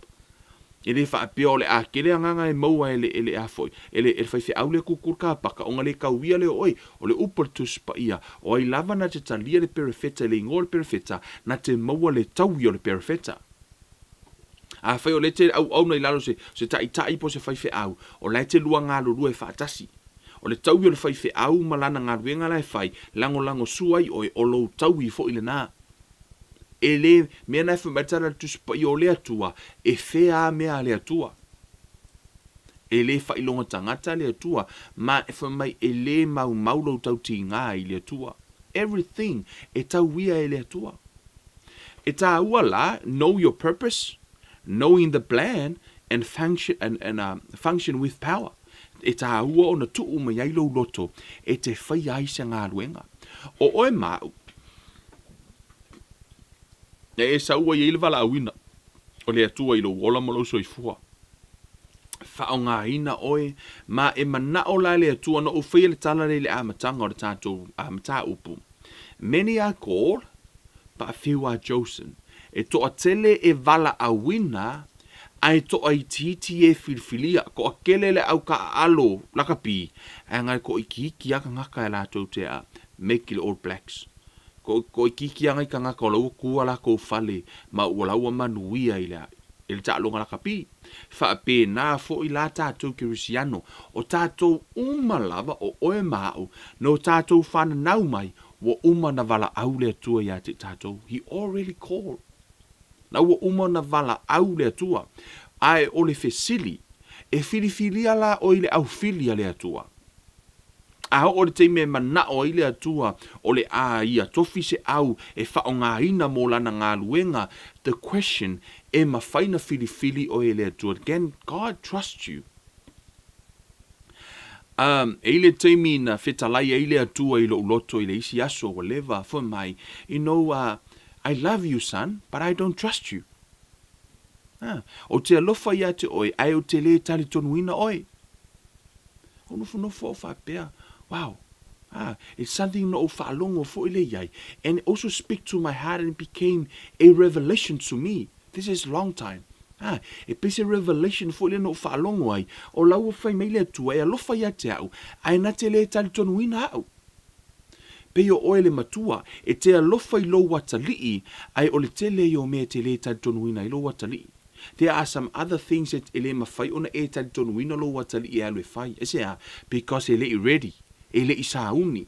B: E le faapea o le a tele agaga e maua e le, e le a foi, e le, e le faifeau lea kukulu kapaka, ona le tauia lea o oe, o le upu a le Tusi Paia, o ai lava na te talia le perofeta i le igoa o le perofeta, na te maua le taui o le perofeta. Afai o lea e te auauna i lalo o se, se taitai po o se faifeau, o la e te lua galulue faatasi. O le taui o le faifeau ma lana galuega la e fai, lagolago sua ai oe, o lou taui foi lena. E le mea na e fai mai le tala a le Tusi Paia o le Atua, e fea a mea a le Atua? E le faailoga tagata le Atua, ma e fai mai e le maumau lou tautigā i le Atua. Everything e tauia e le Atua. E tāua la, know your purpose, knowing the plan and function, and, and, function with power. E tāua ona tuu mai ai lou loto e te whaia ai se galuega. O oe ma au, E e sau ai ai le valaauina o le Atua i lou ola ma lou soifua. Faaaogaina oe, ma e manao la le Atua na ou faia le tala lea i le amataga o le tatou mataupu. Many are called, but few are chosen. E toatele e valaauina, ae toaitiiti e filifilia. Toatele le au taaalo lakapi, ae na o le toaitiiti lava tagata e latou te a make i le All Blacks. Ko, ko itiiti ana i tagata o la ua tu a latou fale ma ua la ua manuia i le i le taaloga lakapi. Faapena foi la tatou Kerisiano, o tatou uma lava, o oe ma a'u, na o tatou fananau mai, ua uma ona valaau le Atua ia te tatou. He already called. La ua uma ona valaau le Atua. Ae o le fesili, e filifilia la oe i le aufili a le Atua? A oo le taimi e manao ai le Atua o le a ia tofi se au e faaaogaina mo lana galuega, the question, e mafai na filifili oe e le Atua? Can God trust you? Um, e i le taimi na fetalai ai le Atua i lou loto i le isi aso ua leva, fai mai, you know, I love you son, but I don't trust you. Ah, ou te alofa ia te oe, ae ou te lē talitonuina oe. Ou nofonofo au faapea, wow, ah, it's something na ou faalogo foi lea i ai, and it also speak to my heart and it became a revelation to me. This is long time. Ah, e pei se revelation foi lea na ou faalogo ai, o la ua fai mai le Atua e alofa ia te a'u, ae na te lē talitonuina a'u. Pei o oe le matua, e te alofa i lou atalii, ae o le tele ia o mea e te lē talitonuina ai lou atalii. There are some other things that e lē mafai ona e talitonuina lou atalii e alu e fai. Aisea? Because e leʻi ready, e leʻi sauni.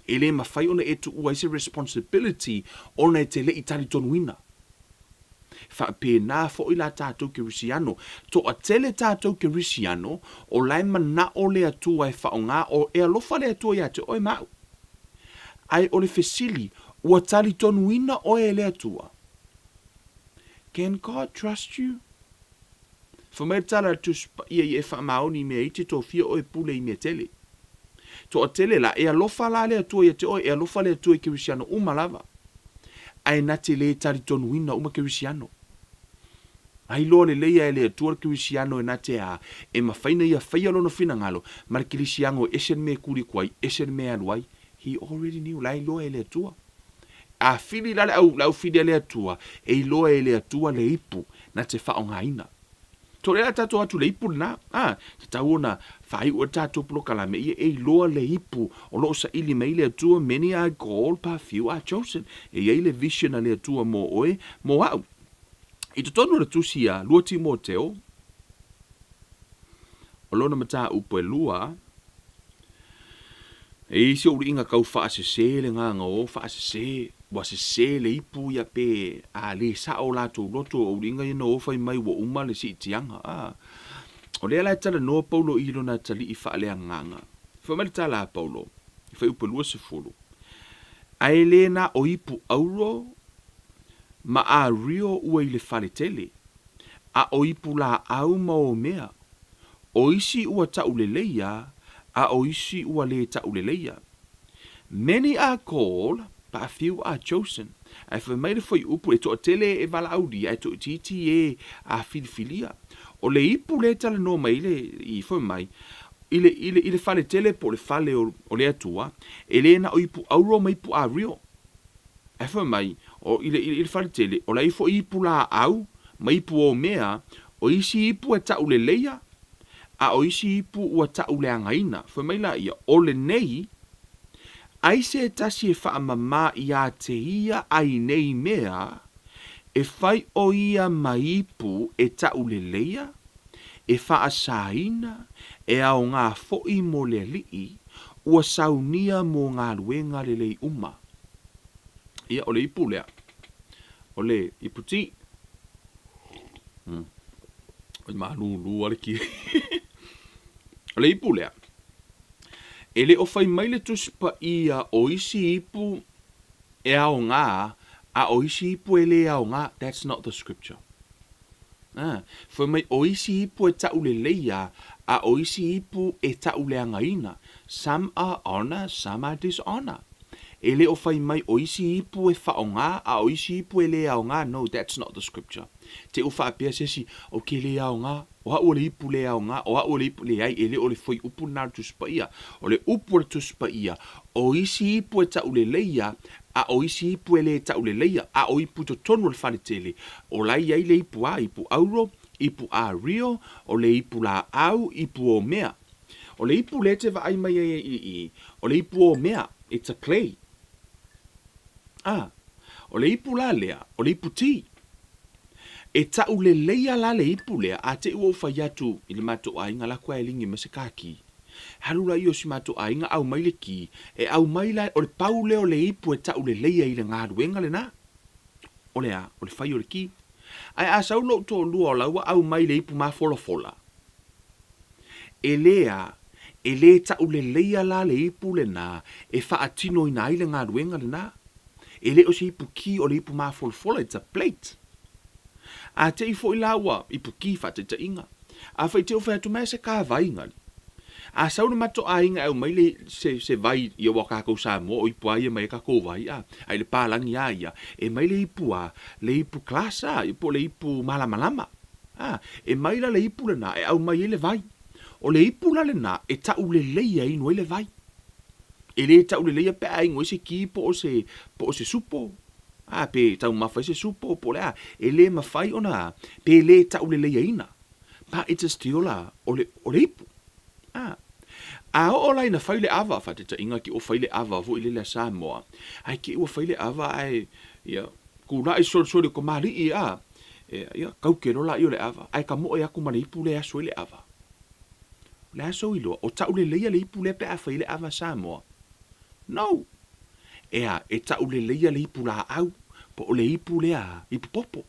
B: E lē mafai ona e tuua ai se responsibility ona e te leʻi talitonuina. Faapena foi la tatou Kerisiano. Toatele tatou Kerisiano, o la e manao le Atua e faaaoga, o e alofa le Atua ia te oe ma a'u. Ae o le fesili, ua talitonuina oe e le Atua? Can God trust you? Fai mai le tala a le Tusi Paia ia e faamaoni i mea iti, tofia oe pule i mea tele. Toatele la, e alofa la le Atua ia te oe, e alofa le Atua i Kerisiano uma lava. Ae na te lē talitonuina uma Kerisiano. Na iloa lelei a e le Atua le Kerisiano e na te a, e mafai na ia faia lona finagalo, ma le Kerisiano e ese le mea e kuli aku ai, ese le mea e alu ai. He already knew, la e iloa e le Atua. A fili la le au, le au fili a le Atua, e iloa e le Atua le ipu na te faaaogaina. Tole la tatou atu le ipu lena, a, tatau ona faaiu ai le tatou polokalame ia e iloa le ipu o lo o saili mai le Atua, many are called but few are chosen. E i ai le vision a le Atua mo oe, mo a'u. I totonu o le tusi a 2 Timoteo, o lona mataupu e lua, E i ai si ou liiga tau faasese le gaga o faasese, ua sese le ipu ia pe a le sao latou loto, o ou liiga ia na o fai mai ua uma le siitiaga. A o lea la e talanoa Paulo i lona atalii faaleagaga. Fai mai le tala a Paulo, i fuaiupu e 20, Ae le na o ipu auro ma ario ua i le fale tele, a o ipu laau ma o mea, O isi ua taʻuleleia, a o isi ua lē taʻuleleia. Many are called, but few are chosen. Ae fai mai le fuaiupu, e toatele e valaaulia, ae toaitiiti e a filifilia. O le ipu lea e talanoa mai ai le, i fai mai, i le, i le, i le fale tele po o le fale o, o le Atua, e le na o ipu auro ma ipu ario. Ae fai mai, o, i le, i le fale tele, o la e foi ipu laau ma ipu omea, o isi ipu e taʻuleleia, a o isi ipu ua taʻuleagaina. Fai mai laia, o lenei, ai se tasi e faamamā iā te ia ai nei mea, e fai ʻo ia ma ipu e taʻuleleia, e faasāina, e aogā foʻi mo le aliʻi, ua saunia mo galuega lelei uma. Ia, o le ipu lea, o le ipu tī. Oi malūlū a le ki. O le ipu lea, e le o fai mai le Tusi Paia o isi ipu e aogā, a o isi ipu e lē aogā. That's not the scripture. Ā, fai mai o isi ipu e taʻuleleia, a o isi ipu e taʻuleagaina, some are honour, some are dishonour. E le o fai mai o isi ipu e faaaogā, a o isi ipu e lē aogā, no, that's not the scripture. Te u faapea se isi, ou ke lē aogā, o a'u o le ipu lē aogā, o a'u o le ipu, leai, e le o le fuaiupu lena o le Tusi Paia. O le upu o le Tusi Paia, o isi ipu e taʻuleleia, a o isi ipu e lē taʻuleleia, a o ipu i totonu o le fale tele, o la e i ai le ipu a, ipu auro, ipu ario, o le ipu laau, ipu omea. O le ipu lea e te vaai mai ai i i, o le ipu omea, it's a clay. A, o le ipu la lea, o le ipu tī. E tauleleia la le ipu lea, a te i ua ou fai atu i le matou aiga lako ae ligi mai se kaki. Alu laia o si matou aiga aumai le ki, e aumai la, o le pau lea o le ipu e tauleleia i le galuega lena. O le a? O le fai o le ki. Ae a sau lou toalua o la ua aumai le ipu mafolafola, e le a, e le tauleleia la le ipu lena e faatinoina ai le galuega lena. E le o se ipu ki o le ipu mafolafola, it's a plate. A te i foi la ua ipu ki faataitaiga. Afai te i ua fai atu mai se ka vai ngali. A sau le matou aiga e aumai le se se vai ia ua kakou Samoa o ipu a ia mai ai kakou vai a a i le palagi a ia e mai le ipu a le ipu glass a po o le ipu malamalama a e mai la le ipu lena e aumai ai le vai. O le ipu la lena e taulelei e inu ai le vai. E le tauleleia pe a inu ai se ki po o se po o se supo a pe taumafa ai se supo po o le a e le mafai ona pe le tauleleiaina. Pa it's a still a o le o le ipu. A A oo la ina fai le ava, faataitaiga ke ua fai le ava foi lele a Samoa, ae ke ua fai le ava ae ia kulaʻi solisoli o kamaliʻi a e ia kauke loa laia o le ava ae kamoʻe aku ma le ipu lea e aso ai le ava. O le a sou iloa, o tauleleia le ipu lea pe a fai ai le ava a Samoa? No! Ea, e tauleleia le ipu laau, po o le ipu lea, ipu popo.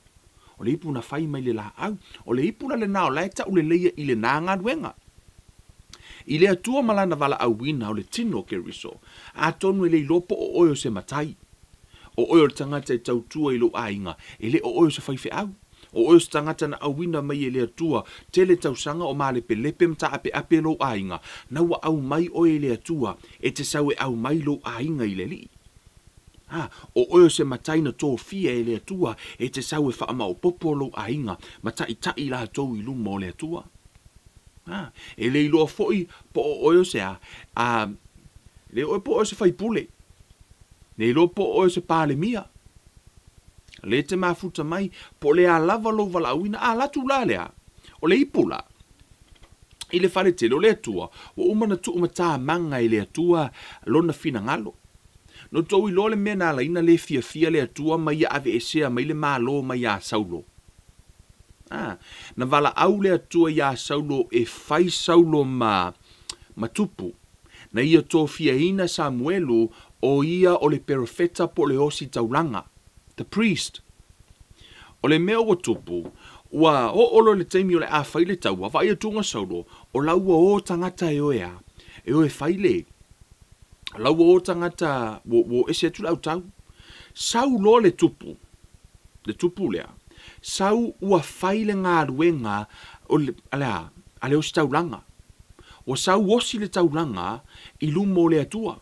B: O le ipu na fai mai le laau. O le ipu la lena o la e tauleleia i lena galuega. I le Atua ma lana valaauina o le tino o Keriso, atonu e le iloa po o oe o se matai. O oe o le tagata e tautua i lou aiga, e le o oe o se faifeau. O oe o se tagata na auina mai e le Atua, tele tausaga o malepelepe ma taapeape lou aiga, na ua aumai oe e le Atua e te sau e aumai lou aiga i le Alii. A, o oe o se matai na tofia e le Atua e te sau e faamaopopo lou aiga ma taʻitaʻi latou i luma o le Atua. A, e le iloa foi po o oe o se a, a, le oe po o oe o se faipule, le iloa po o oe o se Palemia, le te mafuta mai, po o le a lava lou valaauina, a latu la lea, o le ipu la, i le fale tele o le Atua, ua uma na tuu matamaga e le Atua lona finagalo. No tou iloa le mea na alaina le fiafia le Atua ma ia aveesea mai le malo mai iā Saulo. A, na valaau le Atua iā Saulo e fai Saulo ma, ma tupu. Na ia tofiaina Samuelu o ia o le perofeta po o le ositaulaga, the priest. O le mea ua tupu, ua oo loa i le taimi o le a fai le taua, vaai atu ga Saulo, o la ua o tagata e oe a, e oe fai le, o la ua o tagata, ua, ua o ese atu le autau. Sau loa le tupu, le tupu lea, sau ua fai le galuega o le, a le a, a le ositaulaga. Ua sau osi le taulaga i luma o le Atua.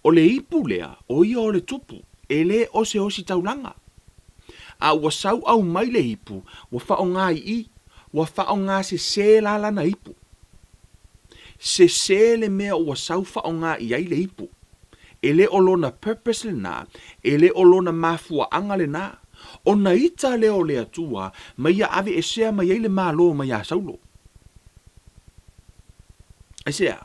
B: O le ipu lea, o ia o le tupu, e le o se osi taulaga. A ua sau aumai le ipu, ua faaaoga i i, ua faaaoga sesē la lana ipu. Sesē le mea ua sau faaaoga i ai le ipu. E le o lona purpose lena, e le o lona mafuaaga lena. Ona ita lea o le Atua ma ia aveesea mai ai le malo mai ia Saulo. Aisea?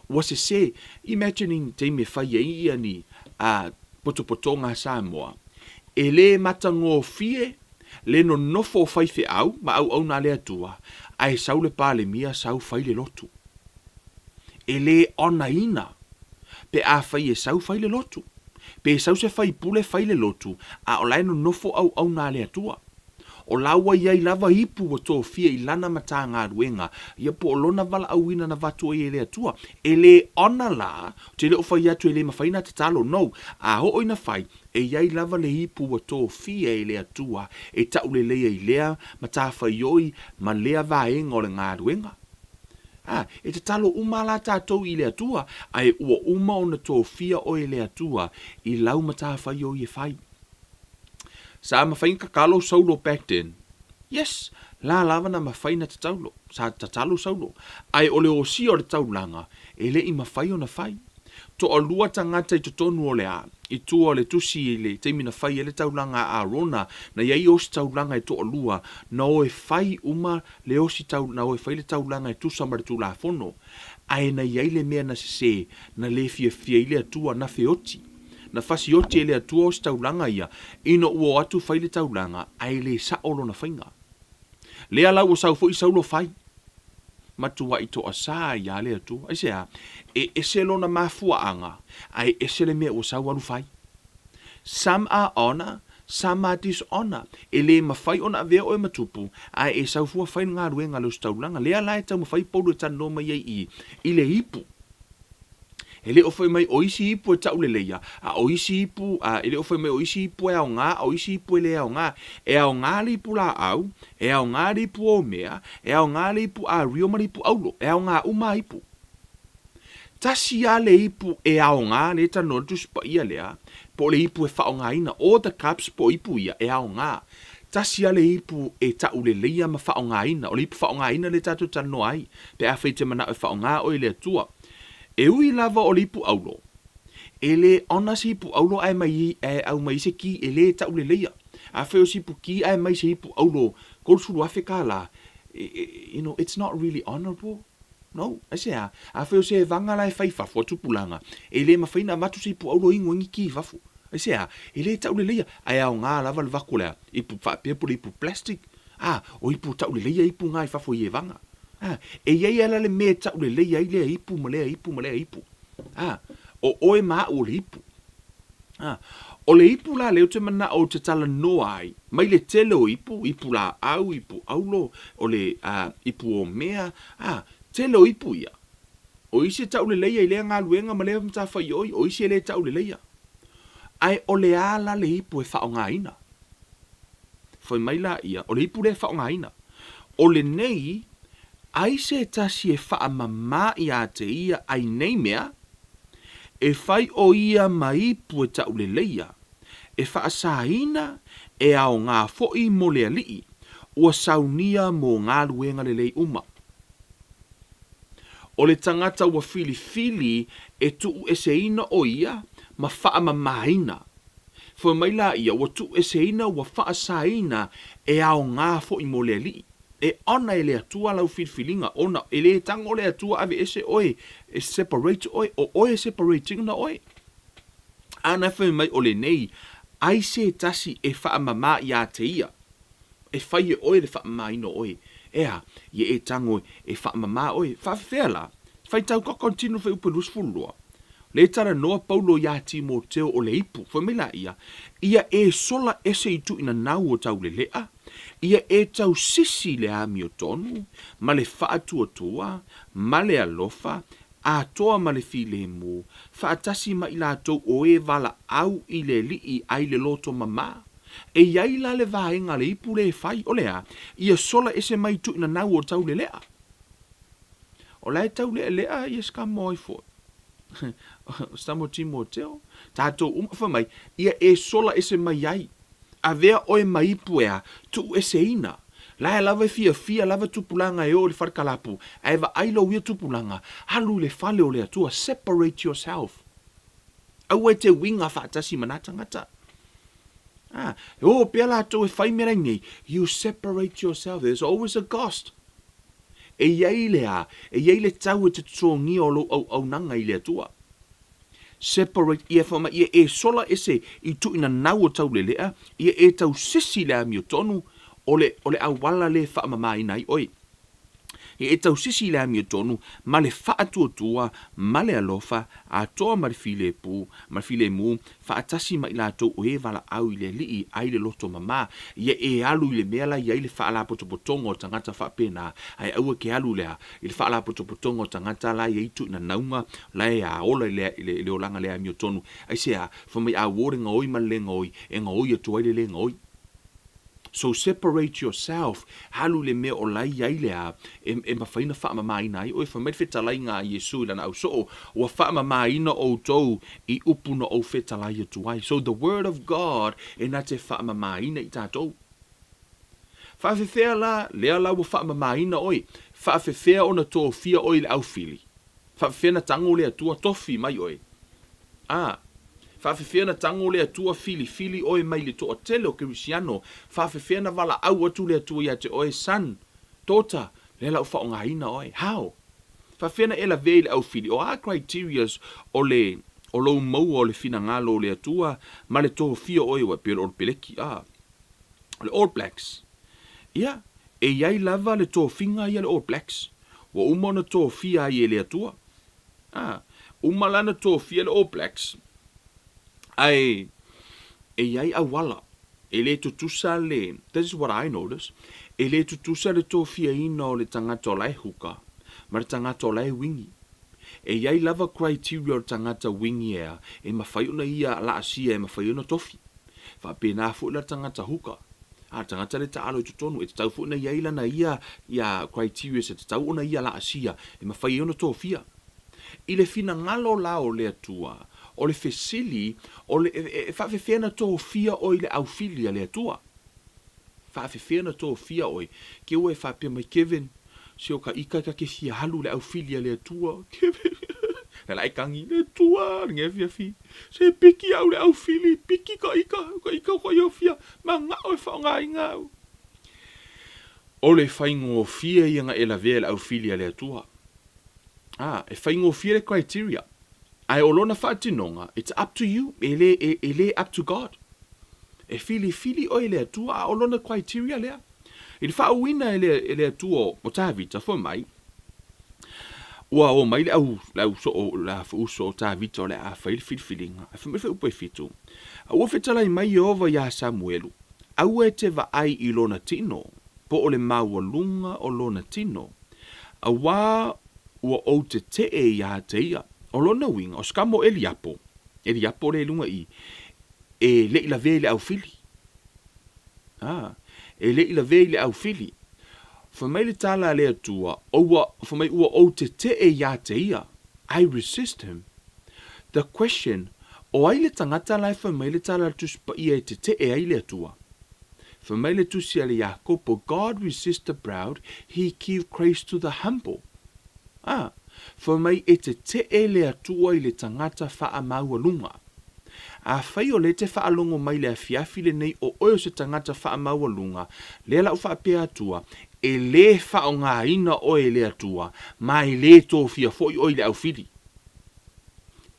B: Ua sesē. Imagining taimi e fai ai ia ni a potopotoga a Samoa, e le matagofie le nonofo o faifeau ma auauna a le Atua, ae sau le Palemia sau fai le lotu. E le onaina pe afai e sau fai le lotu. Pe sau se faipule fai le lotu, a o la e nonofo auauna a le Atua. O la ua i ai lava ipu ua tofia i lana Matagaluega, ia po o lona valaauina na avatu ai e le Atua. E le ona la, ou te le o fai atu e le mafai na tatalo, no. A oo ina fai, e i ai lava le ipu ua tofia e le Atua e taulelei ai lea matafaioi ma lea vaega o le galuega. A, e tatalo uma la tatou i le Atua, ae ua uma ona tofia oe e le Atua i lau matafaioi e fai. Sa mafai na tatalo Saulo back then? Yes, la lava na mafai na tataulo, sa tatalo Saulo. Ae o le osia o le taulaga, e le i mafai ona fai. Toalua tagata i totonu o le a, i tua o le tusi i le taimi na fai ai le taulaga a Arona, na i ai osi taulaga e toalua, na o e fai uma le osi tau, na o e fai le taulaga e tusa ma le Tulafono. Ae na i ai le mea na sese, na le fiafia ai le Atua, na feoti. Na fasioti e le Atua ositaulaga ia, ina ua o atu fai le taulaga, ae le sa'o lona faiga. Lea la ua sau foi Saulo fai. Matuai toasā iā le Atua. Aisea? E ese lona mafuaaga, ae ese le mea ua sau alu fai. Some are honour, some are dishonour. E le mafai ona avea oe ma tupu, ae e sau fua fai le galuega a le ositaulaga. Lea la e taumafai Paulo e talanoa mai ai i i le ipu. E le o fai mai o isi ipu e tauleleia, a o isi ipu, a, e le o fai mai o isi ipu e aoga, a o isi ipu e le aoga. E aoga le ipu laau, e aoga le ipu omea, e aoga le ipu ario ma le ipu aulo. E aoga uma ipu. Tasi lava le ipu e aoga lea e talanoa ai le Tusi Paia lea, po o le ipu e faaaogaina, all the cups po o ipu ia e aoga. Tasi lava le ipu e tauleleia ma faaaogaina, o le ipu faaaogaina lea tatou te talanoa ai, pe afai e te manao e faaaoga oe i le Atua. E ui lava o le ipu aulo, e le ona se ipu aulo ae mai ae aumai ai se ki e le tauleleia. Afai o se ipu ki ae mai se ipu aulo $30,000, you know, it's not really honourable. No, aisea? Afai o se evaga la e fai i fafo a tupulaga, e le mafai ona avatu se ipu aulo inu ai ni ki i fafo. Aisea? E le tauleleia, ae aoga lava le vaku o le a? Ipu faapea po o le ipu plastic? A, o ipu tauleleia ipu na i fafo i evaga. A, e i ai lava la le mea e tauleleia ai lea ipu ma lea ipu ma lea ipu. A, o oe ma au o le ipu. A, o le ipu la lea ou te manao ou te talanoa ai, mai le tele o ipu, ipu laau, ipu aulo, o le a, ipu omea, a, tele o ipu ia. O isi e tauleleia i lea galuega ma lea matafaioi, o isi e le tauleleia. Ae o le a la le ipu e faaaogaina? Fai mai laia, o le ipu lea e faaaogaina. O lenei, ai se tasi e faamama ia te ia ai nei mea, E fai ʻo ia ma ipu e tauleleia, e faasāina, e aoga foʻi mo le aliʻi, ua saunia mo galuega lelei uma. ʻO le tagata ua filifili e tuueseina ʻo ia ma faamamāina. Fai mai lāia, ua tuueseina, ua faasāina, e aoga foʻi mo le aliʻi. E honour e le Atua lau filifiliga ona e le tago le Atua aveese oe e separate oe, o oe e separate ina oe. Ana e fai mai o lenei, ai se tasi e faamama ia te ia, e fai e oe le faamamaina o oe. Ea, ia e tago e faamama oe. Faafefea la? Faitau ka continue fuaiupu e 22. Le talanoa Paulo iā Timoteo o le ipu, fai mai laia, Ia e sola ese i tuuinanau o taulele'a, ia e tausisi i le amiotonu, ma le faatuatua, ma le alofa, atoa ma le filemu, faatasi ma i latou o e valaau i le Alii ai le loto mamā. E i ai la le vaega a le ipu lē fai, o le a? Ia sola ese mai i tuuinanau o taulele'a. O la e taulealea ia se tama ai foi. O se tama o Timoteo. Tatou uma, fai mai, ia e sola ese mai ai. Avea oe ma ipu e a, tuueseina. La e lava e fiafia lava tupulaga e oo i le fale kalapu, ae vaai lou ia tupulaga, alu i le fale o le Atua, separate yourself. Aua e te uiga faatasi ma na tagata. Ah, e oo pea latou e fai mea nei, you separate yourself, there's always a cost. E i ai le a? E i ai le tau e te totogia o lou auaunaga i le Atua. Separate ia fai mai ia e sola ese i tuuinanau o taulelea, ia e tausisi i le amiotonu o le o le auala le faamamaina ai oe. Ia e tausisi i le amiotonu ma le faatuatua ma le alofa atoa ma le filemu, ma le filemu faatasi ma i latou o e valaau i le Alii ai le loto mamā, ia e alu i le mea la i ai le faalapotopotoga o tagata faapena, ae aua ke alu i le a, i le faalapotopotoga o tagata la i ai tuuinanauga la e a ola i le, i le olaga le amiotonu. Aisea? Fai mai a uo le gaoi ma le le gaoi, e gaoi atu ai le le gaoi. So separate yourself, alu i le mea o la e i ai le a, e, e mafai ona faamamaina ai oe. Fai mai le fetalaiga a Iesu i lana ausoo, Ua faamamaina outou i upu na ou fetalai atu ai. So the word of God e na te faamamaina i tatou. Faafefea la, lea la ua faamamaina oe, faafefea ona tofia oe i le aufili? Faafefea na tago le Atua tofi mai oe? A. Faafefea na tago le Atua filifili oe mai le toatele o Kerisiano? Faafefea na valaau atu le Atua ia te oe, Son, daughter, lea la ua faaaogaina oe? How? Faafefea na e lavea i le aufili? O a criterias o le. O lou maua o le finagalo o le Atua ma le tofia o oe ua pei o le All Peleki, a. O le All Blacks, ia, e i ai lava le tofiga ia le All Blacks, ua uma ona tofia ai e le Atua. A, uma la ona tofia le All Blacks, ae e i ai auala, e le tutusa le, this is what I notice, e le tutusa le tofiaina o le tagata o la e huka ma le tagata o la e wingi. E i ai lava criteria o le tagata wingi ea e mafai ona ia laasia e mafai ona tofi. Faapena foi la le tagata huka. A, le tagata lea e taalo i totonu, e tatau foi ona i ai lana ia ia criterias e tatau ona ia laasia e mafai ai ona tofia. I le finagalo la o le Atua, o le fesili, o le, e faafefea ona tofia oe i le aufili a le Atua? Faafefea ona tofia oe? Ke ua e faapea mai, Kevin, se o ka ika ka ke fia halu le aufili a le Atua. Kevin, le la e kagi, le Atua, le ngea fia fi. Se piki au le aufili, piki ka ika, ka ika o ka ia fia, mangao e whaonga au. O le faigofie ia nga e lavea le aufili a le Atua. Ah, e faigofie le criteria. Ae o lona faatinoga, it's up to you, e le, e, e le up to God. E filifili oe e le Atua, a o lona criteria lea. I le faauuina e le, e le Atua o Tavita, fai mai, ua o mai le au, le au soo, le uso o Tavita o le a fai le filifiliga. Ae fai mai le fuaiupu e fitu, A ua fetalai mai Ieova iā Samuelu, Aua e te vaai i lona tino, po o le maualuga o lona tino, auā ua ou tetee iā te ia. O lona uiga, o se kama o Eliapo, Eliapo lea i luga i i, e le i lavea i le aufili. A, e le i lavea i le aufili. Fai mai le tala a le Atua, o ua, fai mai, ua ou tetee iā te ia. I resist him. The question, o ai le tagata la e fai mai le tala a le Tusi Paia e tetee ai le Atua? Fai mai le tusi a le Iakopo, God resists the proud, he give grace to the humble. A, fai mai e tetee le Atua i le tagata faamaualuga. Afai o lea te faalogo mai le afiafi lenei o oe o se tagata faamaualuga, lea la u faapea Atua, e le faogaina oe e le Atua, ma e le tofia foi oe i le aufili.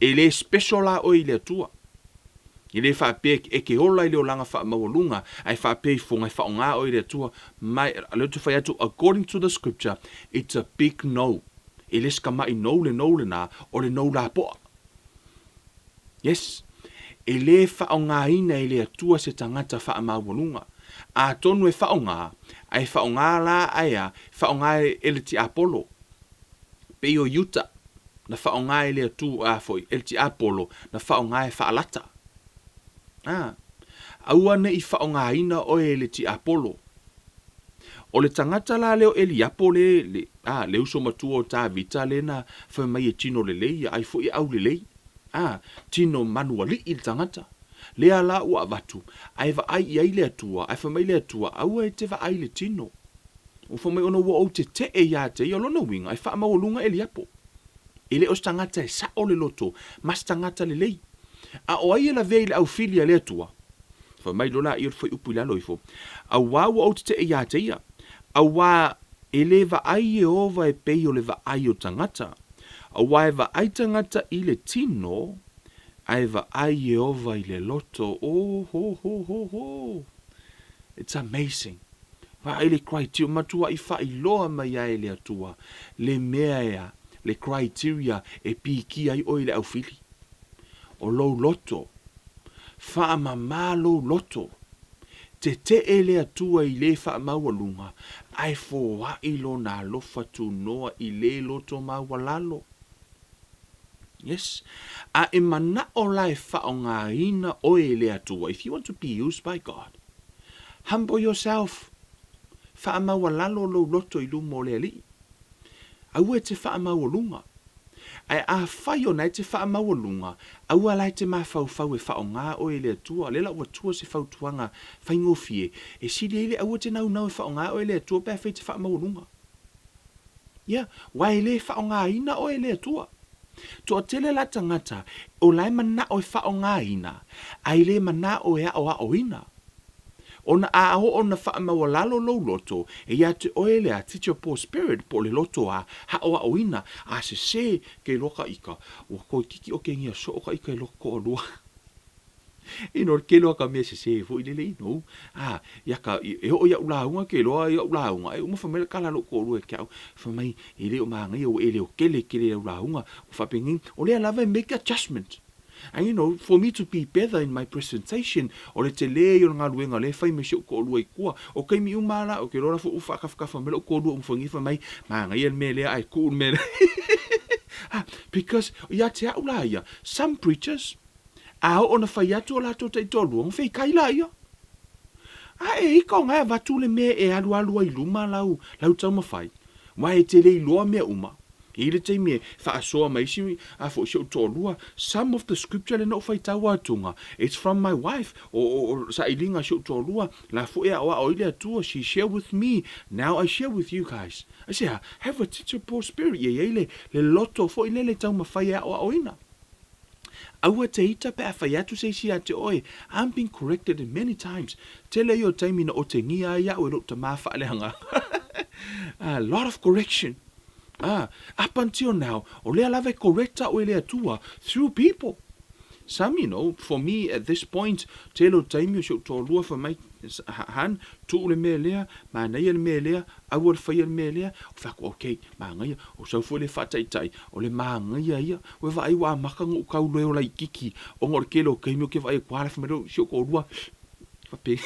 B: E le special la oe i le Atua. E le faapea e ke ola i le olaga faamaualuga, ae faapea ifoga e faoga oe i le Atua, ma o lea ou te fai atu, according to the scripture, it's a big no. E le se kamaʻi no le no lena, o le no lapoa. Yes. E le faogaina e le Atua se tagata faamaualuga. Atonu e faoga, ae faoga la ae a, faoga e le tiapolo. Pei o Iuta, na faoga e le Atua, a foi, e le tiapolo, na faoga e faalata. A, aua ne i faogaina oe e le tiapolo. O le tagata la lea o Eliapo le, le, a, le uso matua o Tavita le na fai mai e tino lelei ia, ai foi e aulelei. A, tino manualii le tagata. Lea la ua avatu, ae vaai i ai le Atua, ae fai mai le Atua, aua e te vaai i le tino. Ua fai mai ona ua ou tetee iā te ia, o lona uiga e faamaualuga Eliapo. E le o se tagata e sao le loto ma se tagata lelei. A o ai e lavea i le aufili a le Atua? Fai mai loa laia o le fuaiupu i lalo ifo, Auā ua ou tetee iā te ia, auā e le vaai Ieova e pei o le vaai o tagata, auā e vaai tagata i le tino, ae vaai Ieova i le loto. Oh, ho, ho, ho, ho! It's amazing. Vaai le criteria, matuai faailoa mai ai e le Atua le mea ea, le criteria e pikia ai oe i le aufili. O lou loto. Faamama lou loto. Tetee le Atua i le faamaualuga, ae foai lona alofa tunoa i le loto maualalo. Yes. A e manao la e faaaogaina oe e le Atua, if you want to be used by God, humble yourself. Faamaualalo lou loto i luma o le Alii. Aua e te faamaualuga. Ae afai ona e te faamaualuga, aua la e te mafaufau e faaaoga oe e le Atua. Lea la ua tua se fautuaga faigofie, e sili ai le aua e te naunau e faaaoga oe e le Atua pe afai e te faamaualuga. Ia, aua e le faaaogaina oe e le Atua. Toatele la tagata o la e manao e faaaogaina, ae le manao e aoaoina. Ona a oo ona faamaualalo lou loto, e ia te oe le a teachable spirit po o le loto a haʻoaʻoina, a sesē ke iloa ka ika, ua toeititi okegia soo ka ika i loko toʻalua. Ino le kelo ka mea sesē foi lele ino. A, ia ka, e oo iaʻu lauga ke iloa iaʻu lauga, e uma fai mai le kala a loʻu toʻalua e ke au, fai mai, e le o magaia ua e leo kele kele lau lauga, ua faapenei, o lea lava e make adjustment. And you know, for me to be better in my presentation, o le tele ia o le galuega lea e fai mai si ou toalua i tua. O taimi uma lava la, ou te iloa la foi ua faatafatafa mai lou toalua uma fai fai mai, manaia le mea lea ae tuu le mea lea. Ah, because ia te au la ia, some preachers, a oo na fai atu o latou taitoalua, ona feikai laia. A e ika ona e avatu le mea e alualu ai i luma lau, lau taumafai. Aua e te le iloa mea uma. E i ai le taimi e faasoa mai isi a foi si ou toalua, some of the scripture lea na ou faitau atuga, it's from my wife, o, o, o sailiga a si ou toalua, la foi e aoao ai le Atua, she share with me, now I share with you guys. Aisea? Have a teachable spirit, ia i ai le, le loto foi lele taumafai e aoaoina. Aua te ita pe a fai atu se isi ia te oe, I'm been corrected in many times. Tele ia o taimi na otengia ai au e lou tama faaleagaga. A lot of correction. Ah, up until now, o lea lava e correct au e le Atua through people. Some, you know, for me at this point, tele o taimi o si ou toalua fai mai, Han, tuu le mea lea, manaia le mea lea, aua le faia le mea lea, ou fai atu, okay, Manaia, o sau foi le faataitai, o le manaia ia. Ua vaai ua amata ona ou tau leo laititi ona o le tele o taimi ou te vaai atu lava fai mai si ou toalua, faapea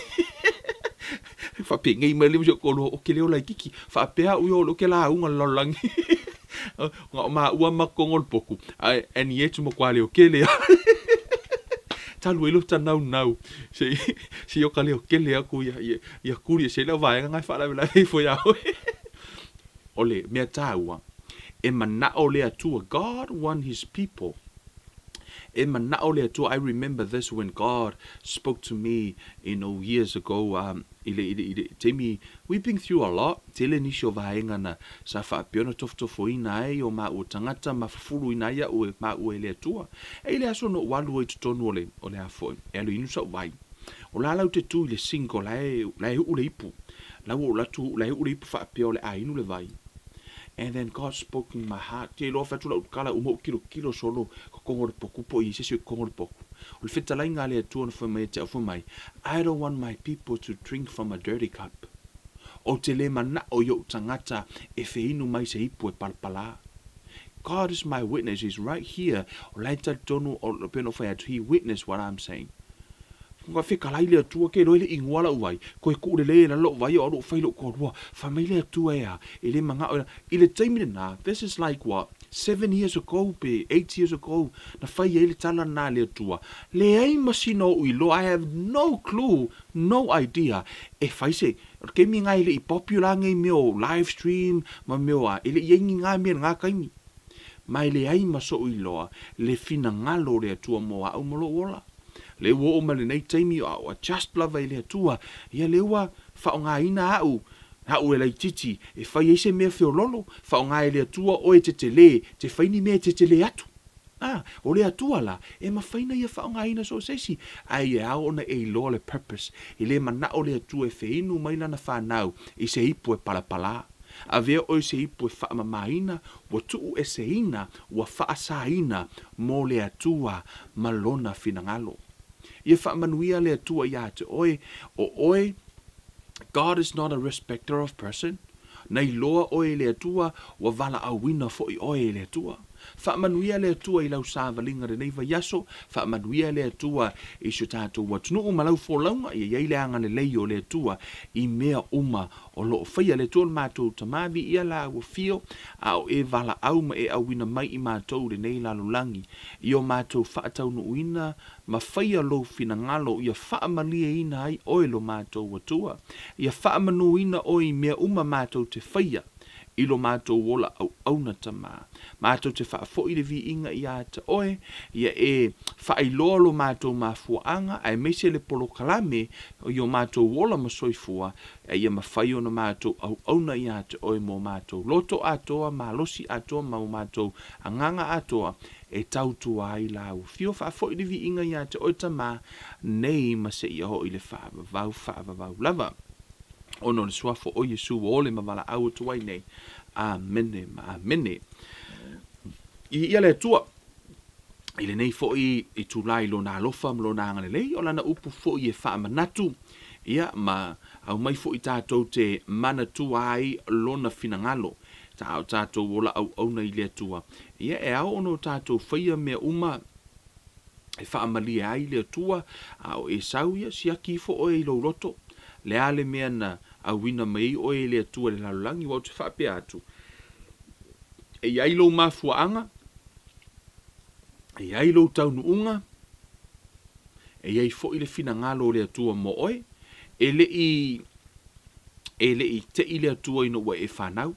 B: faapenei mai le si ou toalua ou te leo laititi. Faapea au ia o lea ou te lauga i le lalolagi na o maua ma totonu o le potu ae and yet matua leo tele lava. Talu ai lota naunau se i o ka leo tele atu ia tuli ese ai lau vaega na e faalavelave ifo ia oe. O le mea taua, e manao le Atua, God want His people. E manao le Atua, I remember this when God spoke to me, you know, years ago, um, i le, i le, i le taimi, we've been through a lot, tele nisi o vaega na sa faapea ona tofotofoina ai o maua tagata ma fufuluina ai au e maua e le Atua. E i le aso na ou alu ai i totonu o le, o le a foi, e alu e inu sau vai. O la lau te tu i le sink o la e, la e uu le ipu. La ua ou alu atu la e uu le ipu faapea o le a inu le vai. And then God spoke in my heart. Te iloa fai atu lau tala uma ou tilotilo solo totonu o le potu po o i ai se isi o i totonu o le potu. O le fetalaiga a le Atua na fai mai ia te au fai mai, I don't want my people to drink from a dirty cup. Ou te le manao i ou tagata e feinu mai se ipu e palapala. God is my witness, he's right here. O la e talitonu, o pei ona ou fai atu, he witness what I'm saying. Ka fekalai le Atua ke iloa e le igoa lau vai, koe kuu lelei e lalo lou vai o alu o fai lou toalua. Fai mai le Atua e a, e le manao e I le taimi lena, this is like what, seven years ago pe eight years ago, na fai ai le tala lena a le Atua. Leai ma sina oʻu iloa, I have no clue, no idea, e fai se, o le taimi lena e le i popular nei mea o live stream ma mea o a, e le i ai ni na mea i lena taimi. Ma e leai ma soʻu iloa le finagalo o le Atua mo aʻu ma lou ola. Lea ua oo mai lenei taimi a o adjust lava i le Atua, ia lea ua faaaogaina au, au e laitiiti, e fai ai se mea feololo, faaaoga e le Atua oe e tetele, te fai ni mea e tetele atu. A, o le Atua la, e mafai ona ia faaaogaina so o se isi, ae ia ao ona e iloa le purpose. E le manao le Atua e feinu mai lana fanau i se ipu e palapala. Avea oe se ipu e faamamaina, ua tuueseina, ua faasaina mo le Atua ma Lona finagalo. Ia faamanuia le Atua iā te oe, o oe, God is not a respecter of person, na iloa oe e le Atua, ua valaauina foi oe e le Atua. Faamanuia le Atua i lau savaliga lenei vaiaso, faamanuia le Atua i si o tatou atunuu ma lau folauga, ia i ai le agalelei o le Atua i mea uma O lo o faia le Atua lo matou Tama, viia la ua fio, a o e valaau ma e auina mai i matou i lenei lalolagi, i o matou faataunuuina ma faia lou finagalo ia faamalieina ai oe lo matou Atua, ia faamanuina oe i mea uma matou te faia. i lo matou ola auauna Tama. Matou te faafoi le viiga ia te Oe, ia e faailoa lo matou mafuaaga aemaise le polokalame i o matou ola ma soifua, a ia mafai ona matou auauna ia te Oe mo matou loto atoa, malosi atoa ma o matou agaga atoa e tautua ai Lau Afio. Faafoi le viiga ia te Oe Tama, nei ma seia oo i le faavavau faavavau lava. Ona o le Suafa o Iesu ua ole ma valaau atu ai nei. Amene ma amene. Viia le Atua i lenei foi itula i Lona alofa ma Lona agalelei, o Lana upu foi e faamanatu, ia, ma aumai foi tatou te manatua ai Lona finagalo. A o tatou ola auauna i le Atua, ia, e ao ona o tatou faia mea uma e faamalie ai le Atua, a o Esau, ia, siaki ifo oe i lou loto, le a le mea na auina mai ai oe e le Atua i le lalolagi, aua ou te faapea atu, e i ai lou mafuaaga, e i ai lou taunuuga, e i ai foi le finagalo o le Atua mo oe, e le i e le i te i le Atua ina ua e fanau.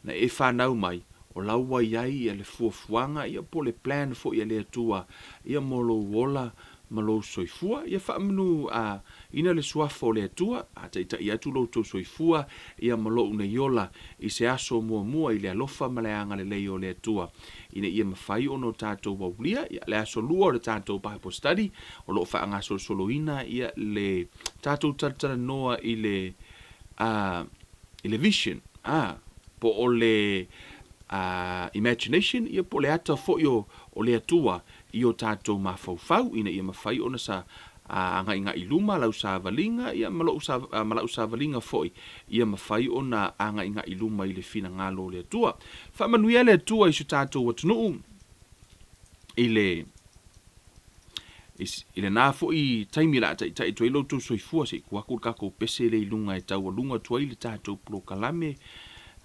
B: Na e fanau mai, o la ua i ai le fuafuaga ia po o le plan foi a le Atua ia mo lou ola ma lou soifua. Ia faamanu a ina le suafa o le Atua, a taitai atu lo outou soifua ia ma lou nei ola i se aso muamua i le alofa ma le agalelei o le Atua, ina ia mafai ona o tatou aulia ia le aso lua o le tatou Bible study o lo o faagasolosoloina ia le tatou talatalanoa i le a i le vision a po o le a imagination ia po o le ata foi o o le Atua i o tatou mafaufau ina ia mafai ona sa a agaigai i luma lau savaliga ia ma lou ma lau savaliga foi ia mafai ona agaigai i luma i le finagalo o le Atua. Faamanuia le Atua i so tatou atunuu i le i lena foi taimi o le a taitai atu ai lo outou soifua, se i tuu atu le tatou pese lea i luga e taualuga atu ai le tatou polokalame.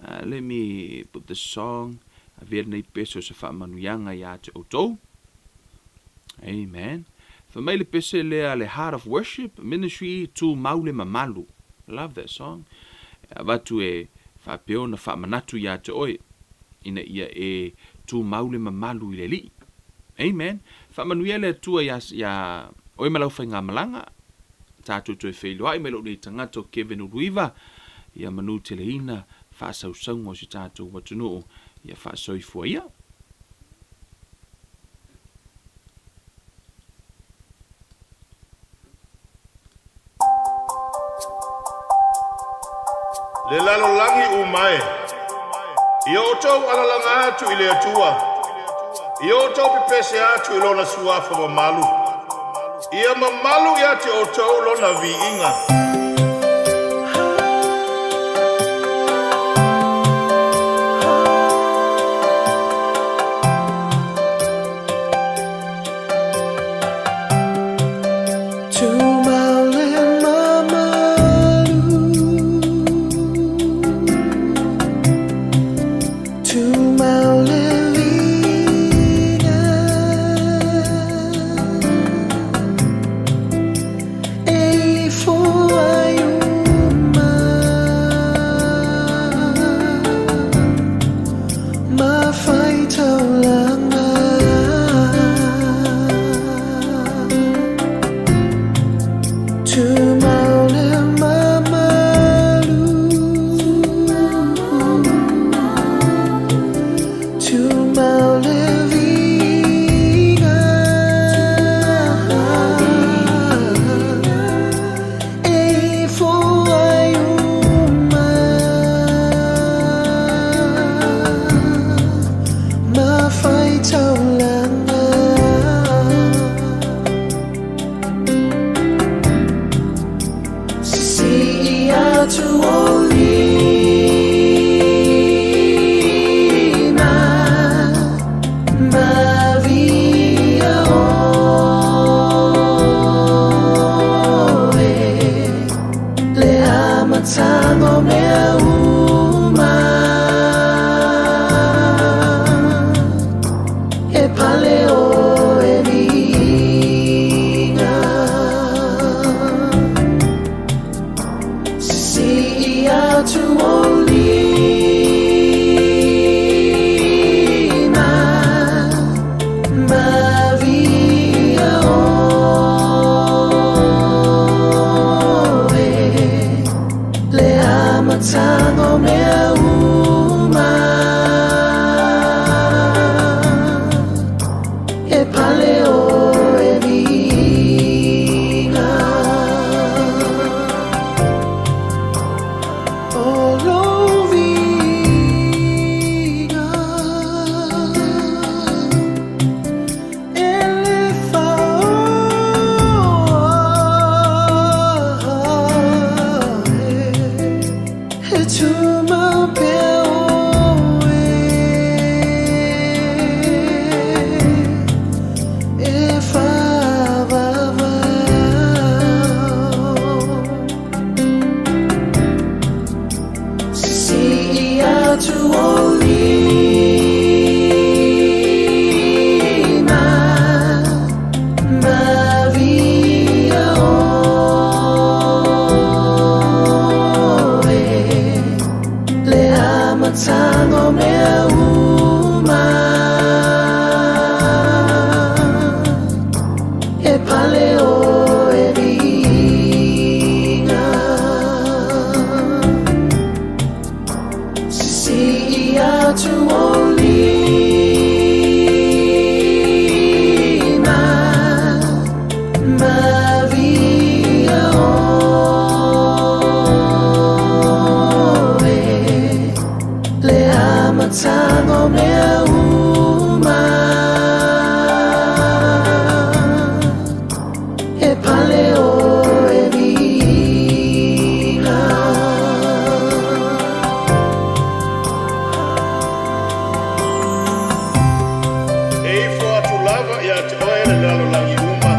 B: Let me put this song. Avea lenei pese o se faamanuiaga ia te outou. Amen. Fai mai le pese lea le Heart of Worship Ministry Tumau le Mamalu. Love that song. E avatu e faapea ona faamanatu ia te oe ina ia e tumau le mamalu i le Alii. Amen. Faamanuia le Atua ia, ia oe ma lau faigamalaga. Tatou toe feiloai mai lou nei tagata o Kevin Uluiva, ia manuteleina faasausauga o si tatou atunuu, ia faasoifua ia.
C: Le lalolagi uma e, ia outou alalaga atu i le Atua, ia outou pepese atu i Lona Suafa mamalu, ia mamalu ia te outou Lona viiga.
D: Tumau le mamalu, tumau le liga, e ifo. atu o lima Maria oe Le amataga o mea uma E pale oe viiga Sisii atu o lima Maria oe Le amataga o mea uma E pale oe viiga.
C: E ifo atu lava ia te oe le lalolagi uma.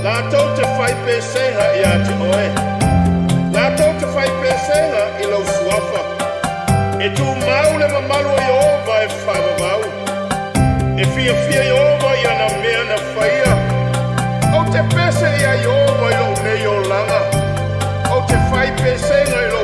C: Latou te fai pesega ia te oe. Latou te fai pesega i lou suafa. E tumau le mamalu o Ieova e faavavau. E fiafia Ieova i ana mea na faia. Ou te pese ia Ieova i lou nei olaga. Ou te fai pesega i lou